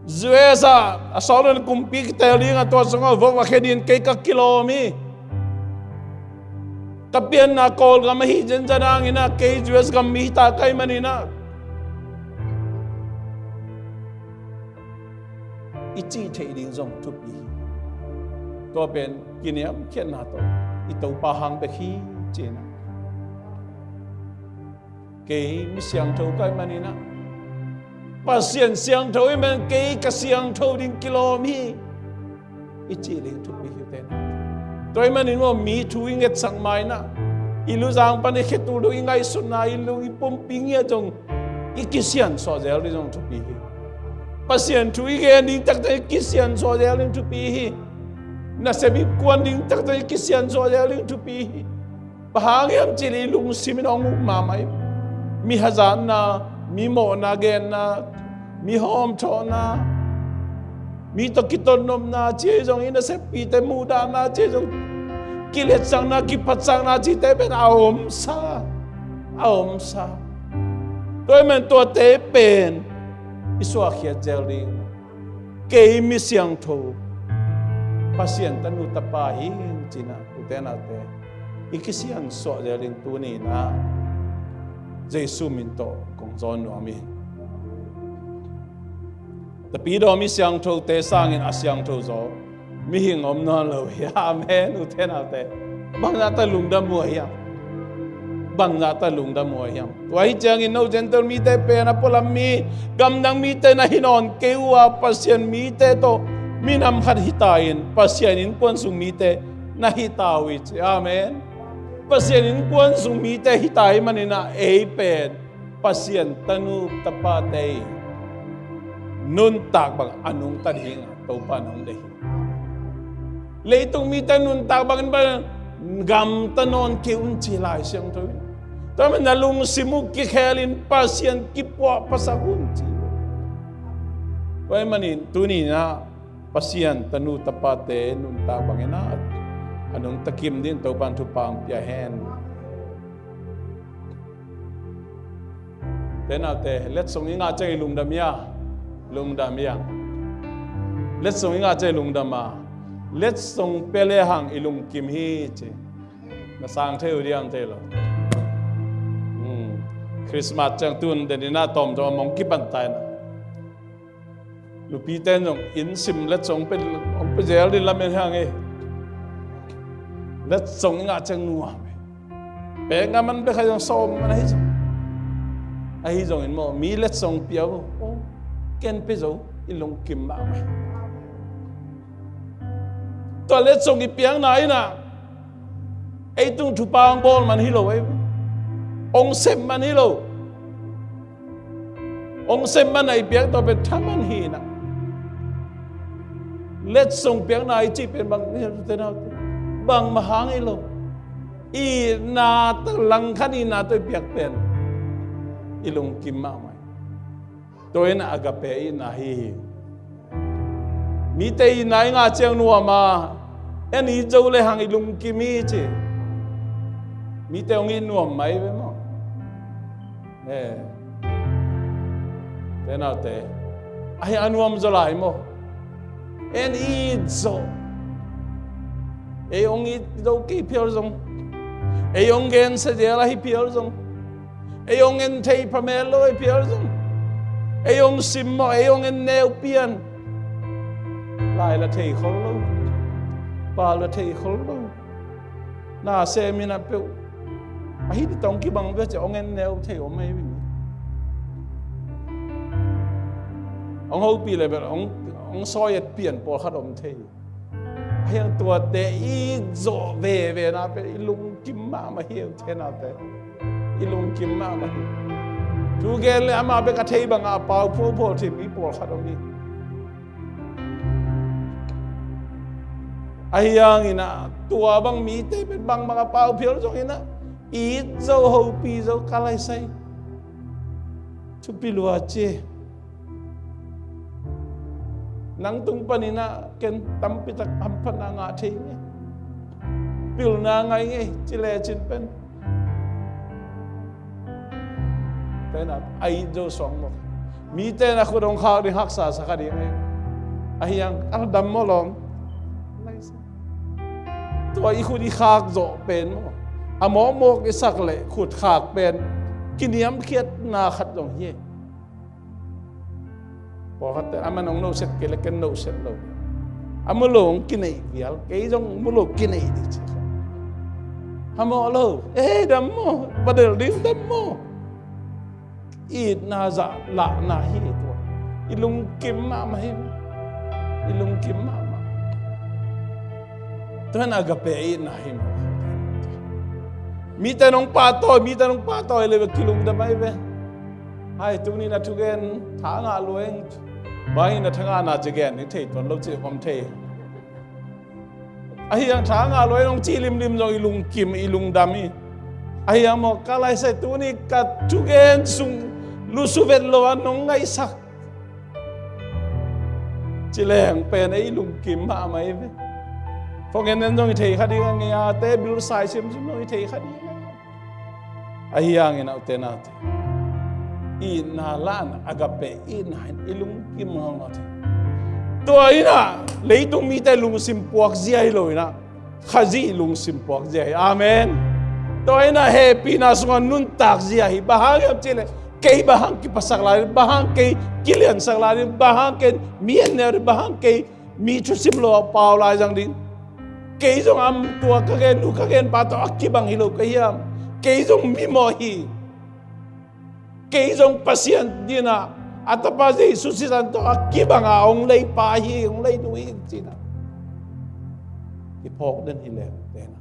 U S ah a sawt lo in kumpi kitel ding a, tua sungah vok a khe ding kei ka kilawm hi. Ka pianna Kawlgam ahi zenzen hangin ah kei U S gam mi hi ta ka hih manin ah i cih theih ding zong thupi hi. Tua pen kiniamkhiatna tawh i Topa hang bek hi, ci-in ah. Kei mi siangtho ka hih manin ah, Pasian siangtho ahih manin kei ka siangtho ding kilawm hi, i cih ding thupi hi, u te nau te. Tua ahih manin maw, mi thu i ngetsak ma-in ah, i luzang pan i khetul dong i ngaihsutna, i lung i pumpi ngiat zong i kisiansuah zel ding zong thupi hi. Pasian thu i gen ding taktak i kisiansuah zel ding thupi hi. Nasep i kuan ding taktak i kisiansuah zel ding thupi hi. Bang hang hiam cih leh i lungsim in hong up mahmah hi. Mi hazatna, mi mawhna genna, mi hawmthawhna, mi tawh kitotnopna cih zong, i naseppite muhdahna cih zong, kiletsakna, kiphatsakna cihte pen a omsa, a omsa. Tua ahih manin tuate pen i suahkhiat zel ding. Kei mi siangtho, Pasian tanu tapa hi ing, ci-in ah, u te nau te, i kisiansuah zel ding tuni-in ah Jesu min tawh kong zawn nuam hi. Tapidaw mi siangthote sangin a siangtho zaw mihing om nawn lo hi. Amen, u te nau te. Bangzah tak lungdam huai hiam? Bangzah tak lungdam huai hiam? Tua hi ciangin no Gentile mite pen a pualam mi, gamdang mite na hi nawn kei uh a, Pasian mite tawh minam khat hi ta in, Pasian innkuan sung mite na hi ta uh hi, ci. Amen. Pasian innkuan sung mite hi ta ahih manin ah ei pen Pasian tanu tapate i nuntak bang a nungta ding a Topa in hong deih hi. Leitung mite nuntak bangin bang gamta nawn kei un, ci Lai Siangtho in. Tua ahih manin na lungsim uh kikhelin Pasian kipuahphasak un, ci. Tua ahih manin tuni-in ah Pasian tanu tapate nuntak bangin ah a nungta kim dingin Topa in thupha hong pia hen. Te nau te, letsong i ngah ciang i lungdam hi a, lungdam hi a. Letsong i ngah ciang i lungdam a, letsong pia lehang i lungkim hi, ci. Na sang thei uh diam, thei lo. Hmm. Christmas ciang tun den in ah tawmtawm a mong kipan ta in ah. Nupite in zong inn sim letsong pe, hong pe zel ding lamen hi hang e. Letsong i ngah ciang nuam e. Pek ngah man bek ahi zong, sawm man ahi zong. Ahi zongin maw, mi letsong pia uh, oh, ken pe zo, i lungkim mahmah hi. Tua letsong i piakna in ah ei tung thupha hong bawl man hi lo, ei hong sep man hi lo. Hong sep man a i piak tawh pen thaman hi in ah. Letsong piakna i cih pen bang, bangmah hang hi lo. Itna tawh, langkhat itna tawh i piak pen i lungkim mahmah hi. Tua in agape itna hi hi. Mite itna i ngah ciang nuam a, en it zo lehang i lungkim hi, ci. Mite hong it nuam mai ve maw. Eh. Te nau te, ahi a nuam zaw lai maw. En it zo. Ei hong it zo kei phial zong, ei hong gensia zel ahi phial zong, ei hong en thei phamel lo ahi phial zong, ei hong sim maw, ei hong en neu pian. Lai la thei khol lo, pal la thei khol lo. Na sem in a peuh, ahi ding tawh hong kibang ve, ci, hong en neu thei om ahi ve. Hong hopih leh bel hong, hong sawi et pian pawlkhat om thei. Ahi hang tuate i zawh veve na pen i lungkim mahmah hi, u te nau te. I lungkim mahmah hi. Thu gen leh amah bek a thei bangah a pau phuaphual thei mi pawlkhat om hi. Ahi hangin ah tua bang mite pen bangbang a pau phial zongin ah it zo, hopih zo, ka laisai. Thupi lua, ci. Nang tung panin ah ken tampi tak hamphatna ngah thei ing e. Pilna ngah ing e, ci lecin pen. Te nau, a it zo suak mawk. Mite na khut hong khak ding haksa sa kha ding hi. Ahi hang a dam maw lawm? Tua i khut i khak zawh pen maw, a mawkmawk i sak leh khut khak pen kiniamkhiatna khat zong hi. Pawlkhatte a man hong noset kei le ken noset lo. A mu lo hong kineih vial, kei zong mu lo kineih ding ci. Hamawh lo. Ei, dam maw? Padel ding dam maw? Itna zah lahna hi tua. I lungkim mahmah hi. I lungkim mahmah. Tua in agape itna hi maw? Mite nong pahtawi, mite nong pahtawi le kilungdam ahi ve. Hai, tuni na thugen tha ngah lueng. Bang hi na tha ngahna ci gen ni thei tuan lo ci om thei. Ahi hang tha ngah lueng nong ci limlim zong i lungkim, i lungdam hi. Ahi hang maw, ka laisai tuni ka thugen sung lusu vet lo a nong ngaihsak. Ci leng pen ei lungkim mahmah hi ve. Phone en en zong i thei kha ding a, ngei a te bil sai simsim zong i thei kha ding a. Ahi hangin a ute naute, itna lahna, agape itna in i lungkim ngawngawt hi. Tua in ah leitung mite lungsim puak zia hi lo in ah, Khazih lungsim puak zia hi. Amen. Tua in ah hehpihna sungah nuntak zia hi. Bang hang hiam cih leh kei bang hang kiphasak lai, bang hang kei kiliansak lai, bang hang kei mi en neu, bang hang kei mi thusim lo a pau lai zang ding. Kei zong a tua ka gen nu ka gen pa tawh a kibang hi lo ka hiam? Kei zong mimawh hi. Kei zong Pasian in ah a tapa Jesu sisan tawh a kibang a hong lei pa hi, hong lei nu hi ci-in ah i phawk den hi leh ute na.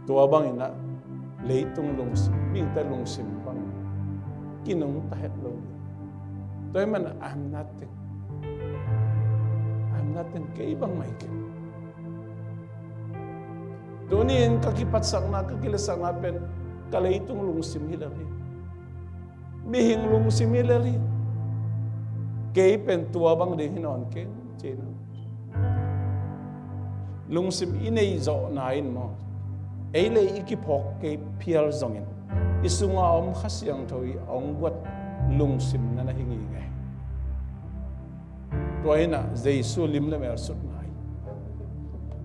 Tua bangin ah leitung lungsim, mihingte lungsim bang kinungta het lo. Tua ahih manin I'm nothing. I'm nothing, kei bangmah hi kei. Tuni-in ka kiphatsakna, ka kiletsakna pen ka leitung lungsim hi lel hi. Mihing lungsim hi lel hi. Kei pen tua bang ding hi nawn keng, ci-in ah. Lungsim i neih zawhna in maw, ei le ei i kiphawk kei phial zongin i sungah a om Kha Siangtho i a hong guat lungsim na na hi ngei ngei. Tua in ah Jesu lim le mel sutna hi.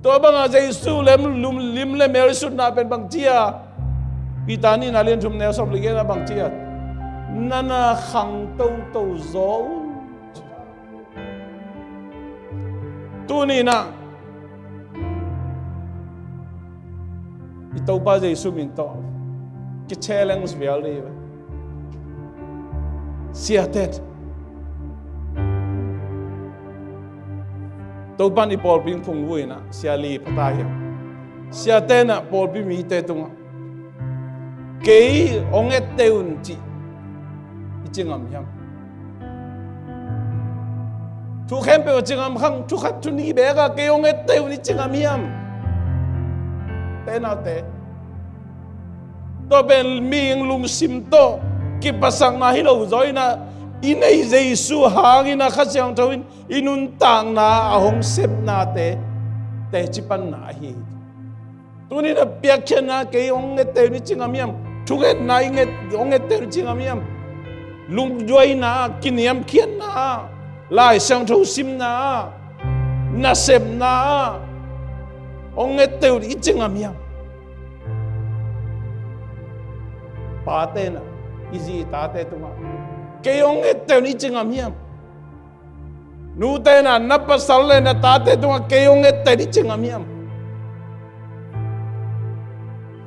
Tua bangah Jesu lim, lum, lim le mel sutna pen bang ci a, Peter nihna lian thum neu sawm le giat ah bang ci a, na na khang toto zaw un. Tuni-in ah i Topa Jesu min tawh kichallenge vial dih ve. Siate, Topa in i pawlpi phungvuh in ah sia li pha ta hiam? Siate in ah pawlpi mite tungah kei hong etteh un cih i ci ngam hiam? Thu khempeuh a ci ngam kha, thu khat thu nih beek a kei hong etteh un i ci ngam hiam? Ute naute, tua pen mihing lungsim tawh kiphatsakna hi lo zaw in ah, i neih Jesu hangin ah Kha Siangtho in i nuntakna a hong sepnate teci panna ahi hi. Tuni-in a piakkhiatna kei hong etteh un i ci ngam hiam? Thungetna i nget, hong etteh un i ci ngam hiam? Lungduaina, kiniamkhiatna, Lai Siangtho simna, nasepna hong etteh un i ci ngam hiam? Pate in ah i zi i tate tungah kei hong etteh un i ci ngam hiam? Nute in ah na pasal le na tate tungah kei hong etteh un i ci ngam hiam?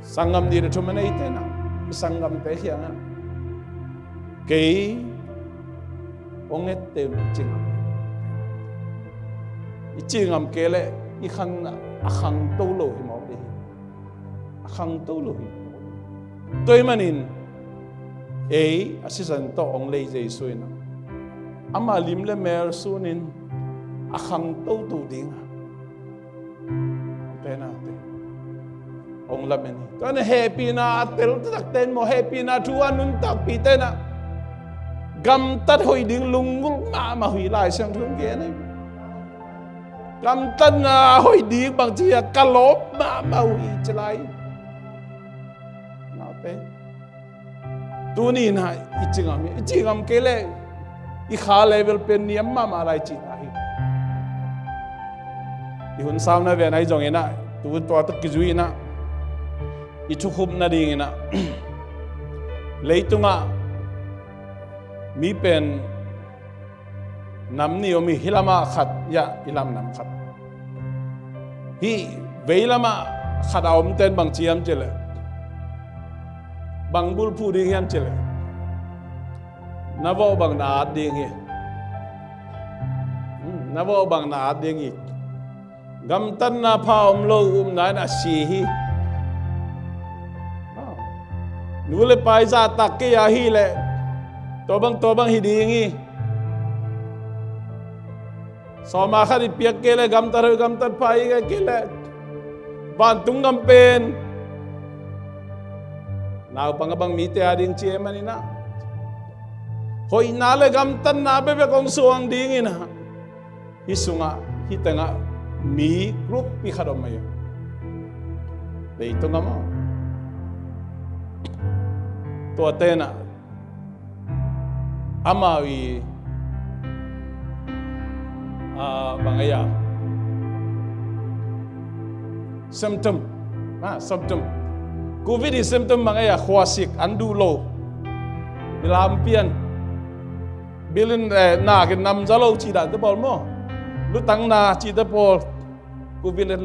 Sanggam dih le thum a neite in ah i sanggamte kiangah kei hong etteh un i ci ngam hiam? I ci ngam kei leh i khang, a khangto lo hi mawk dih hi. A khangto lo hi. Tua ahih manin ei a sisan tawh hong lei Jesu in ah ama lim le mel sunin a khangtoto ding a, ute naute, hong lamen hi. Tua in ah hehpihna a tel takte in maw, hehpihna thu a nuntakpite in ah gamtat hoih ding lunggulh mahmah uh hi. Lai Siangtho in gen hi. Gamtatna a hoih ding bang ci hiam? Ka lawp mahmah uh hi ci lai. Naute, Tuni in ah i ci ngam hi, i ci ngam kei leh i kha level pen niam mahmah lai cihna hi. I hun sauna ven ahi zongin ah, tu tua tawh kizui in ah, i thukhupna dingin ah, leitungah mi pen nam nih om hi. Hih lamah khat, ya, hih lam nam khat. Hih veilamah khat a omten bang ci hiam cih leh, bang bulphuh ding hiam cih leh, na vawh bang na at ding hi. Hmm, na vawh bang na at ding hi. Gamtatna pha om lo, upna in a si hi. Nu le pa i zahtak kei a hih leh, tua bang, tua bang hi ding hi. Sawma khat i piak kei leh, gamtat hoih gamtat pha i ngai kei leh, vantung gam pen naupang a bang mite a ding ci ahih manin ah, hoihna le gamtatna bekbek hong suang dingin ah, hih sungah, hih tengah mi group pi khat om ahi. Leitung a maw? Tuate in ah, amau i, ah, bang ahi a, symptom, ah, symptom. Covid i symptom bang ahi a, khuasik, an duh lo, bilam pian, bilin, eh, nak in namza lo cih dante pawl maw, lutang na cihte pawl, Covid le,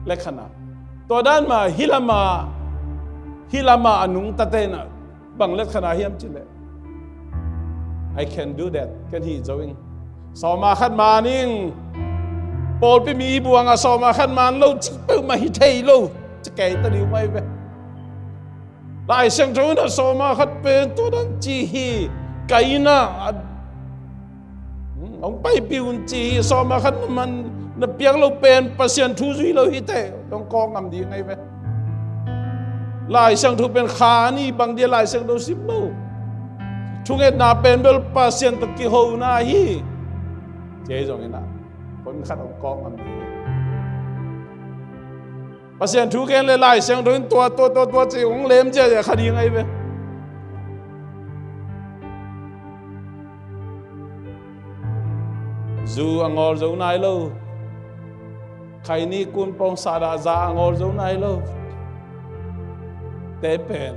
le khana. Tua dan mah, hih lamah, hih lamah a nungtate in ah, bang let khana hiam cih leh, "I can do that. Ken hih zo ing. Sawma khat man ing. Pawlpi mi buang a sawma khat man lo cih peuhmah hi thei lo," ci kei ta ding mai ve. Lai Siangtho in ah sawma khat pen tua dan ci hi. Ka inn ah, a Hmm, hong paipih un ci hi. Sawma khat na man na piak loh pen Pasian thu zui lo hi teh, hong kawk ngam ding ahi ve. Lai Siangtho pen kha ni bang dia Lai Siangtho sim lo. Thungetna pen bel Pasian tawh kihona hi. Ci hi zongin ah, hon khat hong kawk ngam ding hi. Pasian thu gen le Lai Siangtho in tua, tua, tua, tua ci hong lem ziahziah kha ding ahi ve. Zu a ngawl zo nai lo. Khaini kun pawng sahdah za a ngawl zo nai lo. Te pen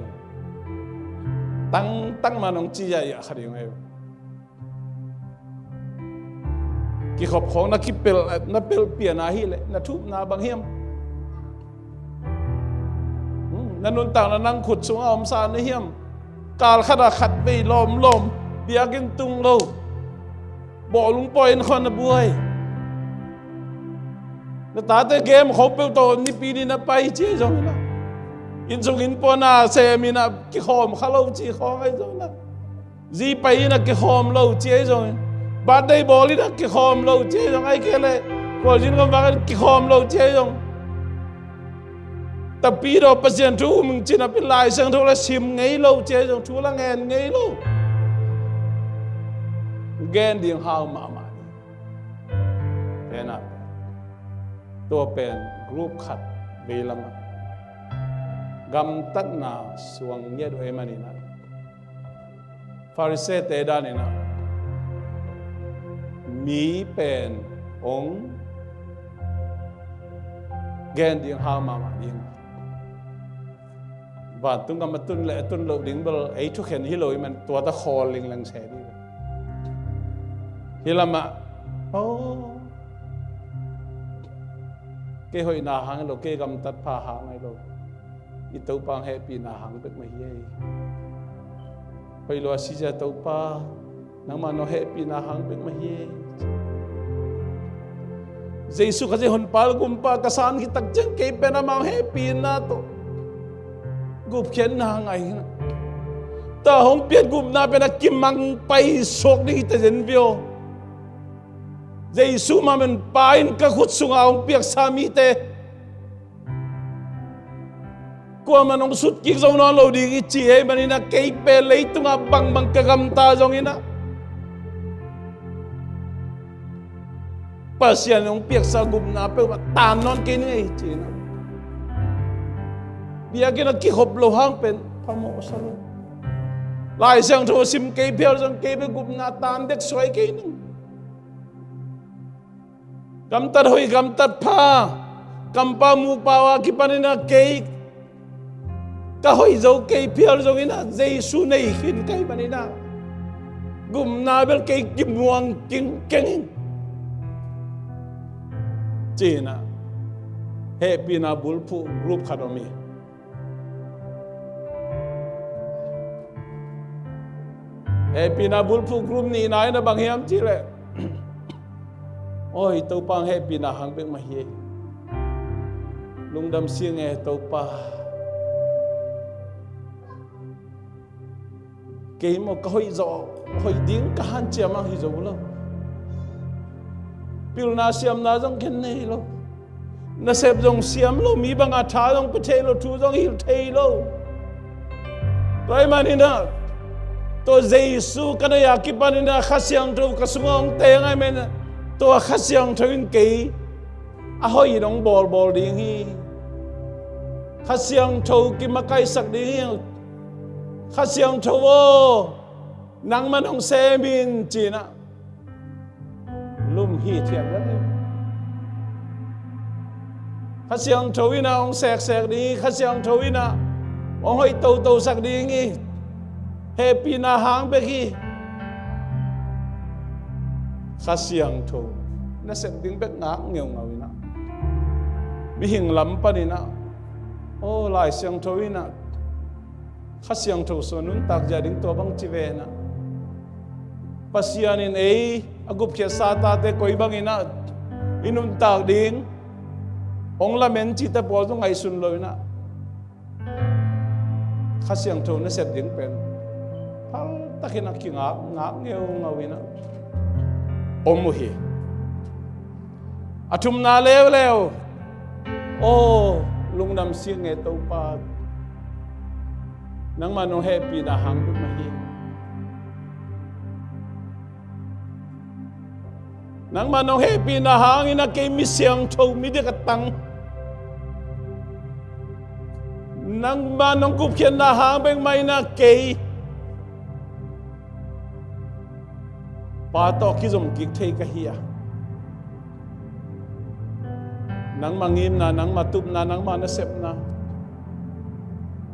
tangtang man hong ci ziahziah kha ding ahi ve. Kikhop khawng na kipelh, na pelh pian ahih leh na thupna bang hiam? Hmm, na nuntakna nang khut sungah omsa na hiam? Kal khatah khat vei lawmlawm, biakinn tung lo. Bawlung pawi in khawng na buai. Na tate game khawng peuh tawh Nipi ni na pai ci ahi zongin ah, inn sung inn puan a sem in ah kikhawm kha lo ci khawng ahi zongin ah, zi pai in ah kikhawm lo ci ahi zongin, birthday bawl in ah kikhawm lo ci ahi zong, ahih kei leh khualzin gam vak in kikhawm lo ci ahi zong, Tapidaw Pasian thu um ing ci napi Lai Siangtho la sim ngei lo ci ahi zong, thu la ngen ngei lo. Gen ding hau mahmah ni. Pen ah, tua pen group khat veilamah gamtatna suang ngiat uh ahih manin ah, Pharisee-te danin ah mi pen hong gen ding hau mahmah ding. Vantung gam a tun le a tun loh ding bel ei thukhen hi lo ahih man tua ta khawl lingleng se ding. Hih lamah, oh, kei hoihna hang hi lo, kei gamtat pha hang hi lo. I Topa hong hehpihna hang bek mah hi ei. Hoih lo a si zia Topa, nangmah nong hehpihna hang bek mah hi ei. Jesu Khazih honpa le gumpa ka san khit tak ciang kei pen amah hong hehpihna tawh gupkhiatna ngai hi na. Tua hong piak gupna pen a kimang pai suak ding hi ta zen vio. Jesu mah pen Pa in ka khut sungah hong piaksa mite kuamah in hong sutkik zo nawn lo ding i ci ahih manin ah kei pen leitungah bangbang ka gamta zongin ah Pasian in hong piaksa gupna peuhmah tan nawn kei ning ei ci-in ah biakinn ah kikhop loh hang pen phamawhsa lo. Lai Siangtho sim kei phial zong kei bek gupna tan dek suai kei ning. Gamtat hoih, gamtat pha, kampau mupau a kipanin ah kei ka hoih zo kei phial zongin ah Jesu nei khin ka hih manin ah gupna bel kei kimuang keng ing ci-in ah hehpihna bulphuh group khat om hi. Hehpihna bulphuh group nihna in ah bang hiam cih leh, "Oi, Topa, hong hehpihna hang bek mah hi. Lungdam sing e Topa. Kei maw ka hoih zawh, hoih ding ka hanciam hang hi zo lo. Pilna siamna zong ken nei lo. Nasep zong siam lo, mi banga tha zong pia thei lo, thu zong hilh thei lo. Tua ahih manin ah tua Jesu ka nei a kipanin ah Kha Siangtho ka sungah hong teng ahih manin ah tua Kha Siangtho in kei a hoih in hong bawlbawl ding hi. Kha Siangtho kimakaihsak ding hi. Kha Siangtho aw, nangman hong sem in," ci-in ah lum hithiat lel hi. Kha Siangtho in ah hong seksek ding hi, Kha Siangtho in ah hong hoih totosak ding hi. Hehpihna hang bek hi. Kha Siangtho nasep ding bek ngak ngeungau in ah, mihing lam panin ah, aw, Lai Siangtho in ah Kha Siangtho sung nuntak zia ding tua bang ci ve in ah, Pasian in ei a gupkhiatsa tate koi bangin ah i nuntak ding hong lamen cihte pawl zong ngaihsun lo in ah, Kha Siangtho nasep ding pen phaltakin a kingak ngak ngeungau in ah om uh hi. A thumna leuleu, aw, lungdam sing e Topa, nangman hong hehpihna hang bek mah hi. Nangman hong hehpihna hangin ah kei mi siangtho, mi dik a tang. Nangman hong gupkhiatna hang bek mah in ah kei Pa tawh kizom kik thei ka hi a, nangma ngimna, nangma tupna, nangma nasepna,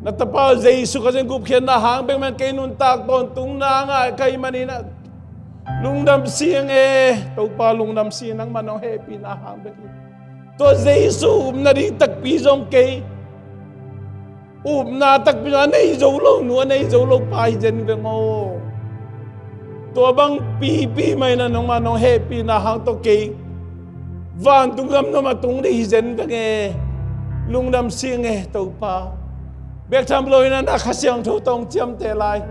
na Tapa Jesu Khazih gupkhiatna hang bek mah in kei nuntak tawntungna ngah ka hih manin ah, lungdam sing e Topa, lungdam sing, nangman hong hehpihna hang bek hi. Tua Jesu upna ding takpi zong kei upna takpi zong a nei zo lo nu, a nei zo lo pa hi zen veng aw. Tua bang pipi mah in ah nangman hong hehpihna hang tawh kei vantung gam nuam a tung ding hi zen veng e. Lungdam sing e Topa. Bek tham lo in ah na Kha Siangtho tawh hong ciamteh lai.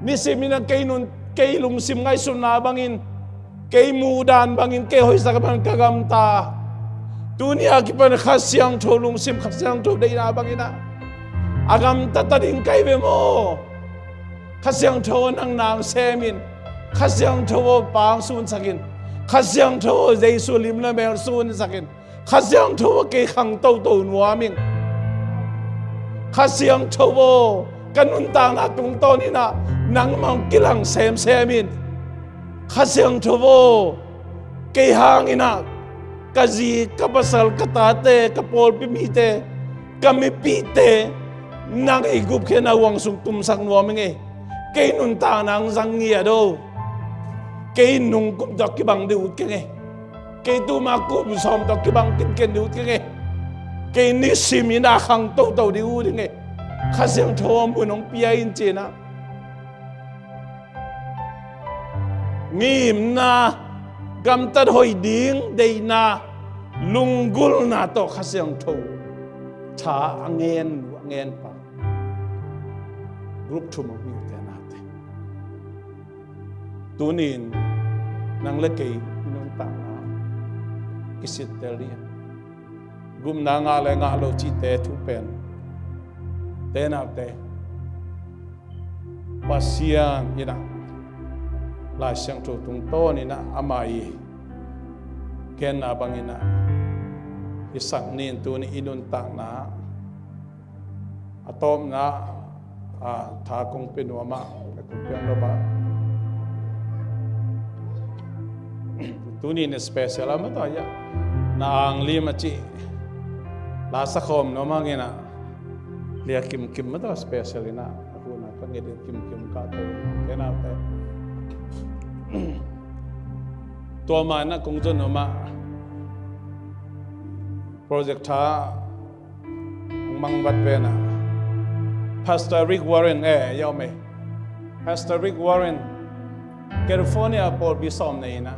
Nisim in ah kei nun, kei lungsim ngaihsutna bangin, kei muhdan bangin, kei hoihsak bangin ka gamta. Tuni a kipan Kha Siangtho lungsim, Kha Siangtho deihna bangin ah a gamta ta ding ka hi ve maw? Kha Siangtho aw, nang na hong sem in. Kha Siangtho aw, Pa hong sunsak in. Kha Siangtho aw, Jesu lim le mel sunsak in. Kha Siangtho aw, kei khang toto nuam ing. Kha Siangtho aw, ka nuntakna tungtawn in ah nangmah hong kilang semsem in. Kha Siangtho aw, kei hangin ah ka zi, ka pasal, ka tate, ka pawlpi mite, ka mipite, nang i gupkhiatna huang sung tumsak nuam ing e. Kei nuntakna hong zang ngiat aw. Kei nung kum tawh kibang ding ut keng e. Kei tuma kum sawm tawh kibang kinken ding ut keng e. Kei nisim in ah khang toto ding ut ing e. Kha Siangtho aw, mun hong pia in ci-in ah ngimna, gamtat hoih ding deihna, lunggulhna tawh Kha Siangtho tha a ngen, a ngen pa group thum a mite nate. Tuni-in nang le kei i nuntakna kisittel ding a, gupna ngah le ngah lo cihte thu pen, te naute, Pasian in ah Lai Siangtho tungtawn in ah ama i genna bangin ah i sak ni in tuni i nuntakna a tawpna a, tha kong pia nuam ah, kong piang lo ba. Tuni in special a ma ta ya. Na ang lim a ci. La sa khawm nuam a ngena. Lia kimkim ma ta special ina. A hun a ka nget in kimkim ka to. Tena te. Tua ma na kong zon nuam a. Project tha Mang vat vena. Pastor Rick Warren, eh, yau me. Pastor Rick Warren, California pawlpi sawm nei ina.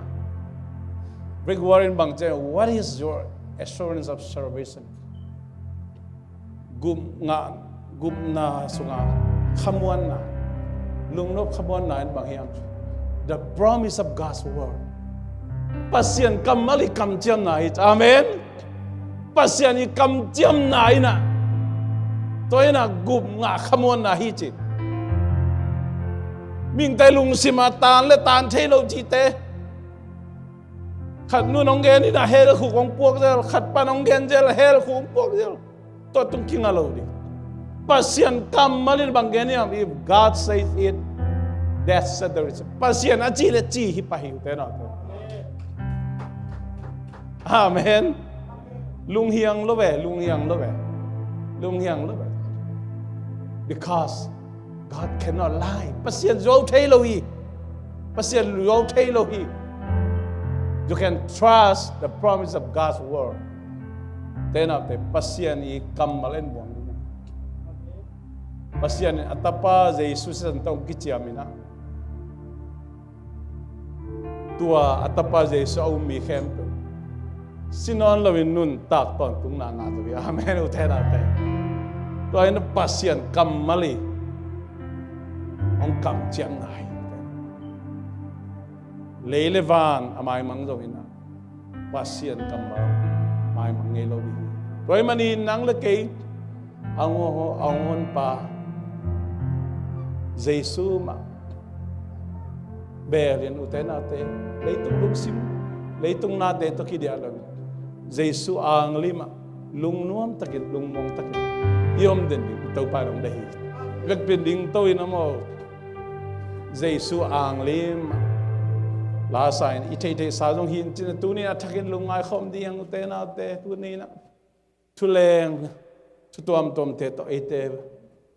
Rick Warren bang ce, what is your assurance of salvation? Gupna, gupna sunga khamuanna, lungnop khamuanna in bang hiam? The promise of God's word. Pasian kammal i kamciamna hi. Amen. Pasian i kamciamna ina, tua ina gupna khamuanna hi ci. Mihingte lungsima tan le tan thei lo cite. Khat nun hong gen ina hell khuk hong puak zel, khat pan hong gen zel, hell khuk hong puak zel. Tua tung kinga lo ding. Pasian kammal in bang gen hiam? If God says it, that settles it. Pasian a ci le ci hi pah hi uh tena. Amen. Lunghiang lo ve, lunghiang lo ve. Lunghiang lo ve. Because God cannot lie. Pasian zuau thei lo hi. Pasian zuau thei lo hi. You can trust the promise of God's word. Tena te Pasian i kammal en buang ding. Pasian in a tapa Jesu sisan tawh kiciam ina. Tua a tapa Jesu a um mi khempeuh si nawn loin nuntak tawntungna ngah zo hi. Amen. U te nau te. Tua in Pasian kammal i hong kamciamna hi. Lei le van a maimang zongin a Pasian kammal maimang ngei lo ding hi. Tua ahih manin nang le kei a hong, a hong honpa Jesu mah belin u te nau te, leitung lungsim, leitung nate tawh kidiah loin Jesu anglim ah lungnuam takin, lungmuang takin i om den ding Topa in hong deih hi. Vekpi in dingto in a maw, Jesu anglim ah lasa in i theihtheihsa zong hi in cin a, tuni in a thakin lungngai khawm ding hi hang u te nau te. Tuni in a thuleng, thu tuamtuamte tawh eite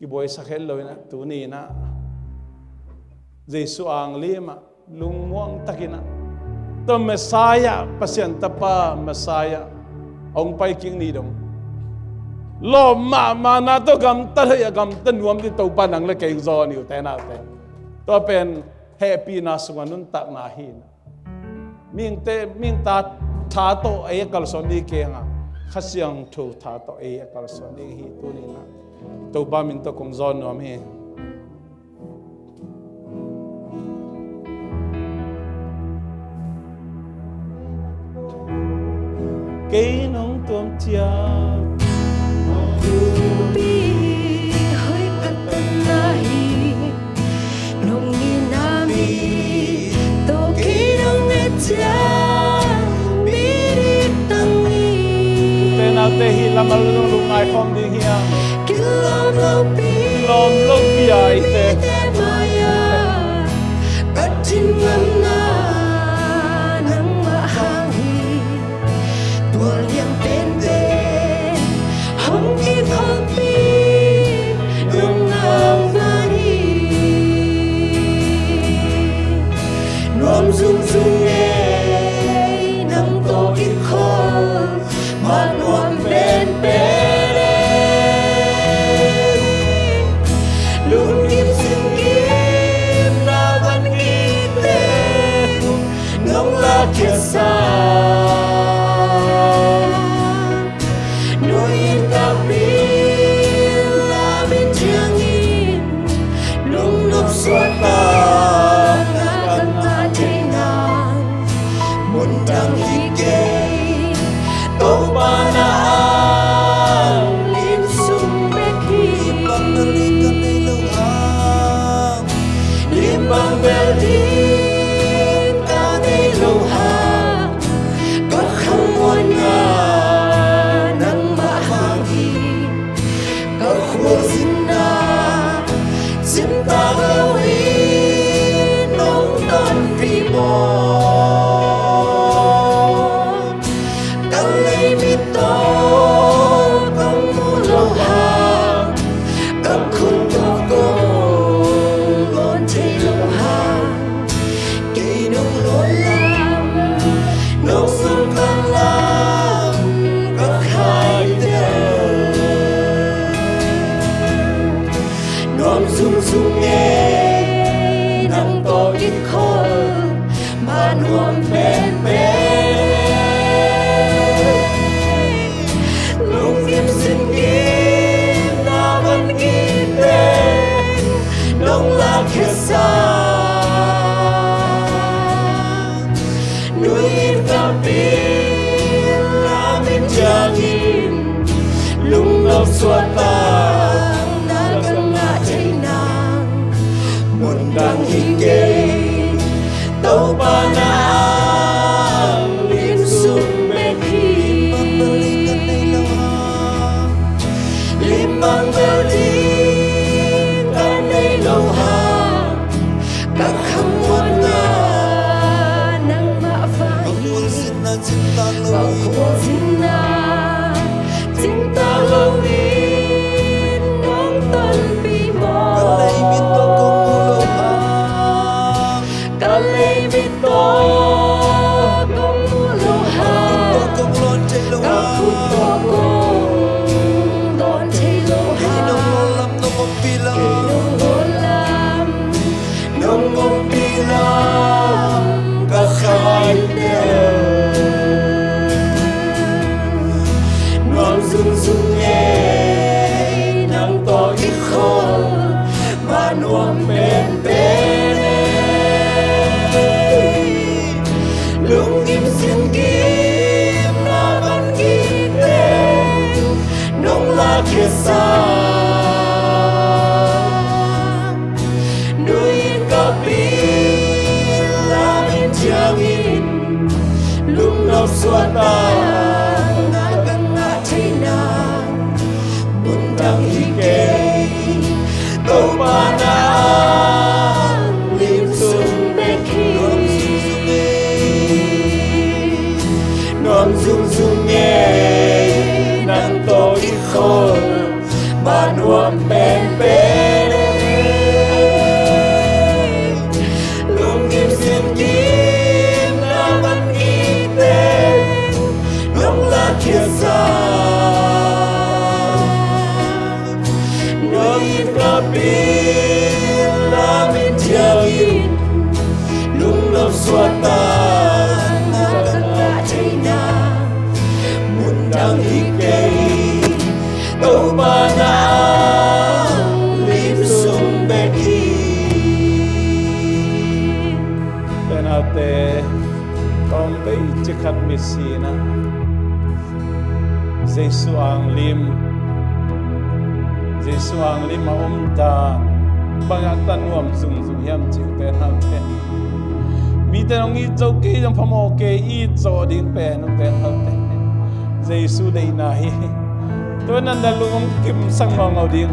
kibuaisak het lo in a, tuni in a Jesu anglim ah lungmuang takin a, tua Messiah, Pasian tapa Messiah hong pai kik ni dong, lawp mahmahna tawh gamta hoih a gamta nuam ding Topa in nang le kei hong zawn hi u te nau te. Tua pen hehpihna sungah nuntakna hi in a, mihingte, mihingta tha tawh ei a kalsuan ding kei hang a, Kha Siangtho tha tawh ei a kalsuan ding hi. Tuni in a Topa min tawh kong zawn nuam hi. Kei nong tuam ciat. Pi hoih ka tan na hi. Nong nina mi tawh kei nong et ciat mi dik tang hi. Te nau te hi lamal nong lungngai khawm ding hi a. Kilawm lopi, kilawm lopi a eite mai-ah ka thin ngamna nangmah hang hi. Tua liang penpen hong kikholhpih nong nangmah hi. Nuam zungzung ngei nang tawh kikhol mah nuam penpen e. Lungkim singkimna van kik teng nong lakkhiatsak. Nuihtakpi lam in ciangin lungnop suahtakna ka ngah thei nang. Pi maw, ka lei mit tawh kong mu lo hang, ka khut tawh kong lawn thei lo hang, kei nong lawn lam, nong sung kang lam, ka khai deuh. Nuam zungzung ngei nang tawh i khol, mah nuam penpen. Lungkim sin ngim na van ngim teng nong lakkhiatsak. Nuin ka pil lam in ciangin lungnop suahtakna ka ngah thei nang, mun dang hi kei, Topa na ang lim sung bek hi. Lim mang bel ding ka nei lo hang, ka khamuanna nangmah vai hi. Ka khualzinna cingtak loin nong tonpih maw? Ka lei mit tawh kong mu lo hang, ka lei mit tawh kong mu lo hang, ka khut tawh kong lawn thei lo hang, kei nong lawn lam nong ompih lam, kei nong lawn lam nong ompih lam, ka khai deuh. Nuam zungzung ngei nang tawh i khol, mah nuam penpen. Lungkim sin ngim na van ngim teng nong lakkhiatsak. Nuin ka pil lam in ciangin lungnop suahtakna ka ngah thei nang, mun dang hi kei, Topa na ang lim sung bek hi. Nuam zungzung ngei nang tawh i khol, mah nuam penpen. Lungkim sin ngim na van ngim teng nong lakkhiatsak. Nuin ka pil lam in ciangin lungnop suahtakna ka ngah thei nang, mun dang hi kei, Topa na ang lim sung bek hi. Ute naute, tawm bei cik khat mitsi in ah Jesu ang lim, Jesu ang lim a om dan bangah ta nuam zungzung hiam cih ute naute. Mite hong it zo kei zong phamawh kei, it zawh ding pen ute naute, Jesu deihna hi. Tua in ah na lung hong kimsak ngaungau ding,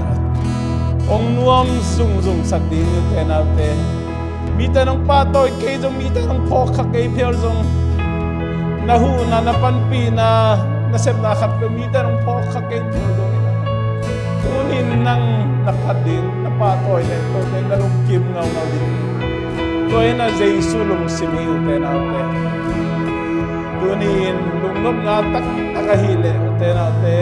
hong nuam zungzungsak ding ute naute. Mite in hong pahtawi kei zong, mite in hong phawkkha kei phial zong, na huhna, na panpihna, na sepna khat peuh mite in hong phawkkha kei phial zong in ah, tuni in nang na phat ding, na pahtawi leh tua teng na lungkim ngaungau ding. Tua in ah Jesu lungsim hi ute naute. Tuni in lungnopna taktak ahih leh ute naute,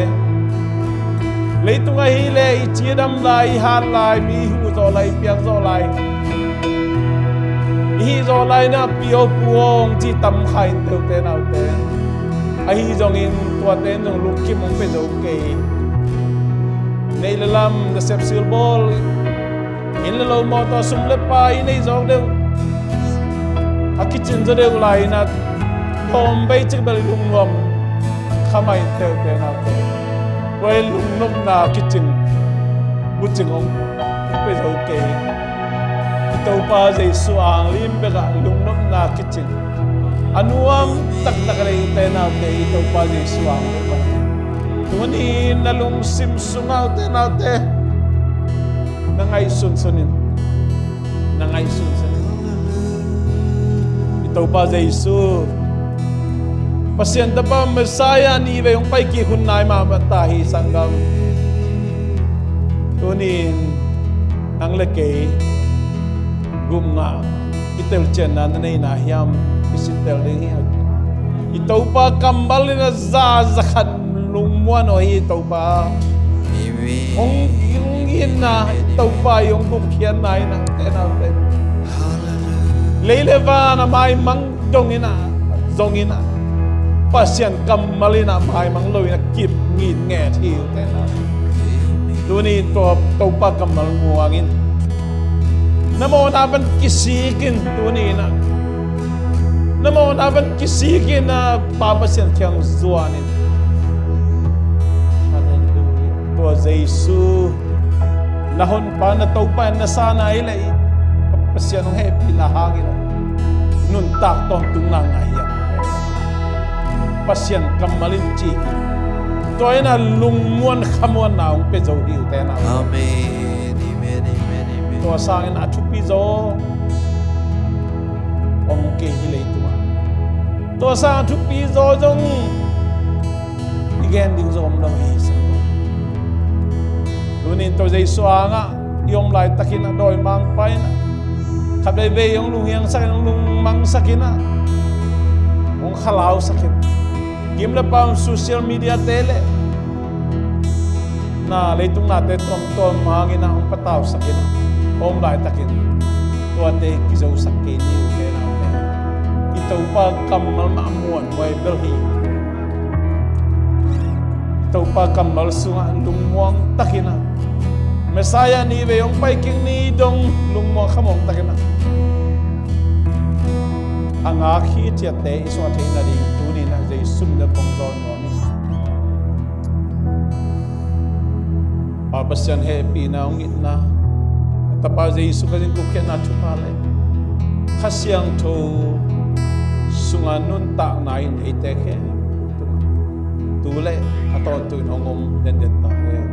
leitung ahih leh i cidam lai, i hat lai, mi i huh zawh lai, i piak zawh lai, i hih zawh lai in ah pi aw pu aw hong ci tam kha in te ute naute. Ahi zongin tuate in zong lungkim hong pia zo kei. Neih le lam, nasep silbawl, inn le lo, mawtaw, sum le pai i neih zawk deuh, a kicin zaw deuh lai in ah tawm bei cik bel i lungnuam kha mah in te ute naute. Tua in lungnopna kicing, bucing hong pia zo kei. I Topa Jesu ang lim bekah lungnopna kicing, a nuam taktak leh ute naute, i Topa Jesu ang lim bekah. Tuni in na lungsim sungah ute naute, na ngaihsunsun in, na ngaihsunsun in. Topa Jesu, Pasian Tapa Messiah nih vei hong pai kik hun nai mahmah ta hi, sanggam. Tuni-in nang le kei gupna i telcianna na neihna hiam? I sintel ding hi. I Topa kammal in a za, za khat lungmuan aw hi, Topa. Amen. Hong, hong itna, Topa i hong gupkhiatna in a, tenau te. Hallelujah. Lei le van a maimang dong in a, zong in a, Pasian kammal in a maimang lo in a kip ngit nget hi, tenau. Amen. Tuni tua Topa kammal muang in. Na mawhna pan kisik in tuni in a. Na mawhna pan kisik in a, Pa Pasian kiang zuan in. Hallelujah. Tua Jesu, na Honpa, na Topa in na san a hi leh, Pasian hong hehpihna hangin a nuntak tawntungna ngah hi a. Pasian kammal in ci hi. Tua in a lungmuan khamuanna hong pia zo hi uh, tenau. Amen. Amen, amen, amen. Tua sangin a thupi zaw om kei hi leitungah. Tua sang a thupi zaw zong i gen ding zaw om lo hi, sanggam. Tunin tua Jesu hangah i om laitakin a dawimangpa in a khat veivei hong lunghiangsak in, hong lungmangsak in a, hong khalausak in. Gim le pam social media te le na leitung nate tuamtuam hangin a hong patausak in a om laitakin tuate kizosak kei ni uh, tenau te. I Topa kammal mah muanhuai bel hi. I Topa kammal sungah lungmuang takin a, Messiah nih vei hong pai kik ni dong lungmuang khamuang takin a, a ngak hithiatte i sungah theih nading tuni in a Jesu min tawh kong zawn nuam hi. Pa Pasian hehpihna, hong itna, a Tapa Jesu Khazih in gupkhiatna thupha le Kha Siangtho sunga nuntakna in eite khempeuh tu le a tawntung in hong om denden ta hen.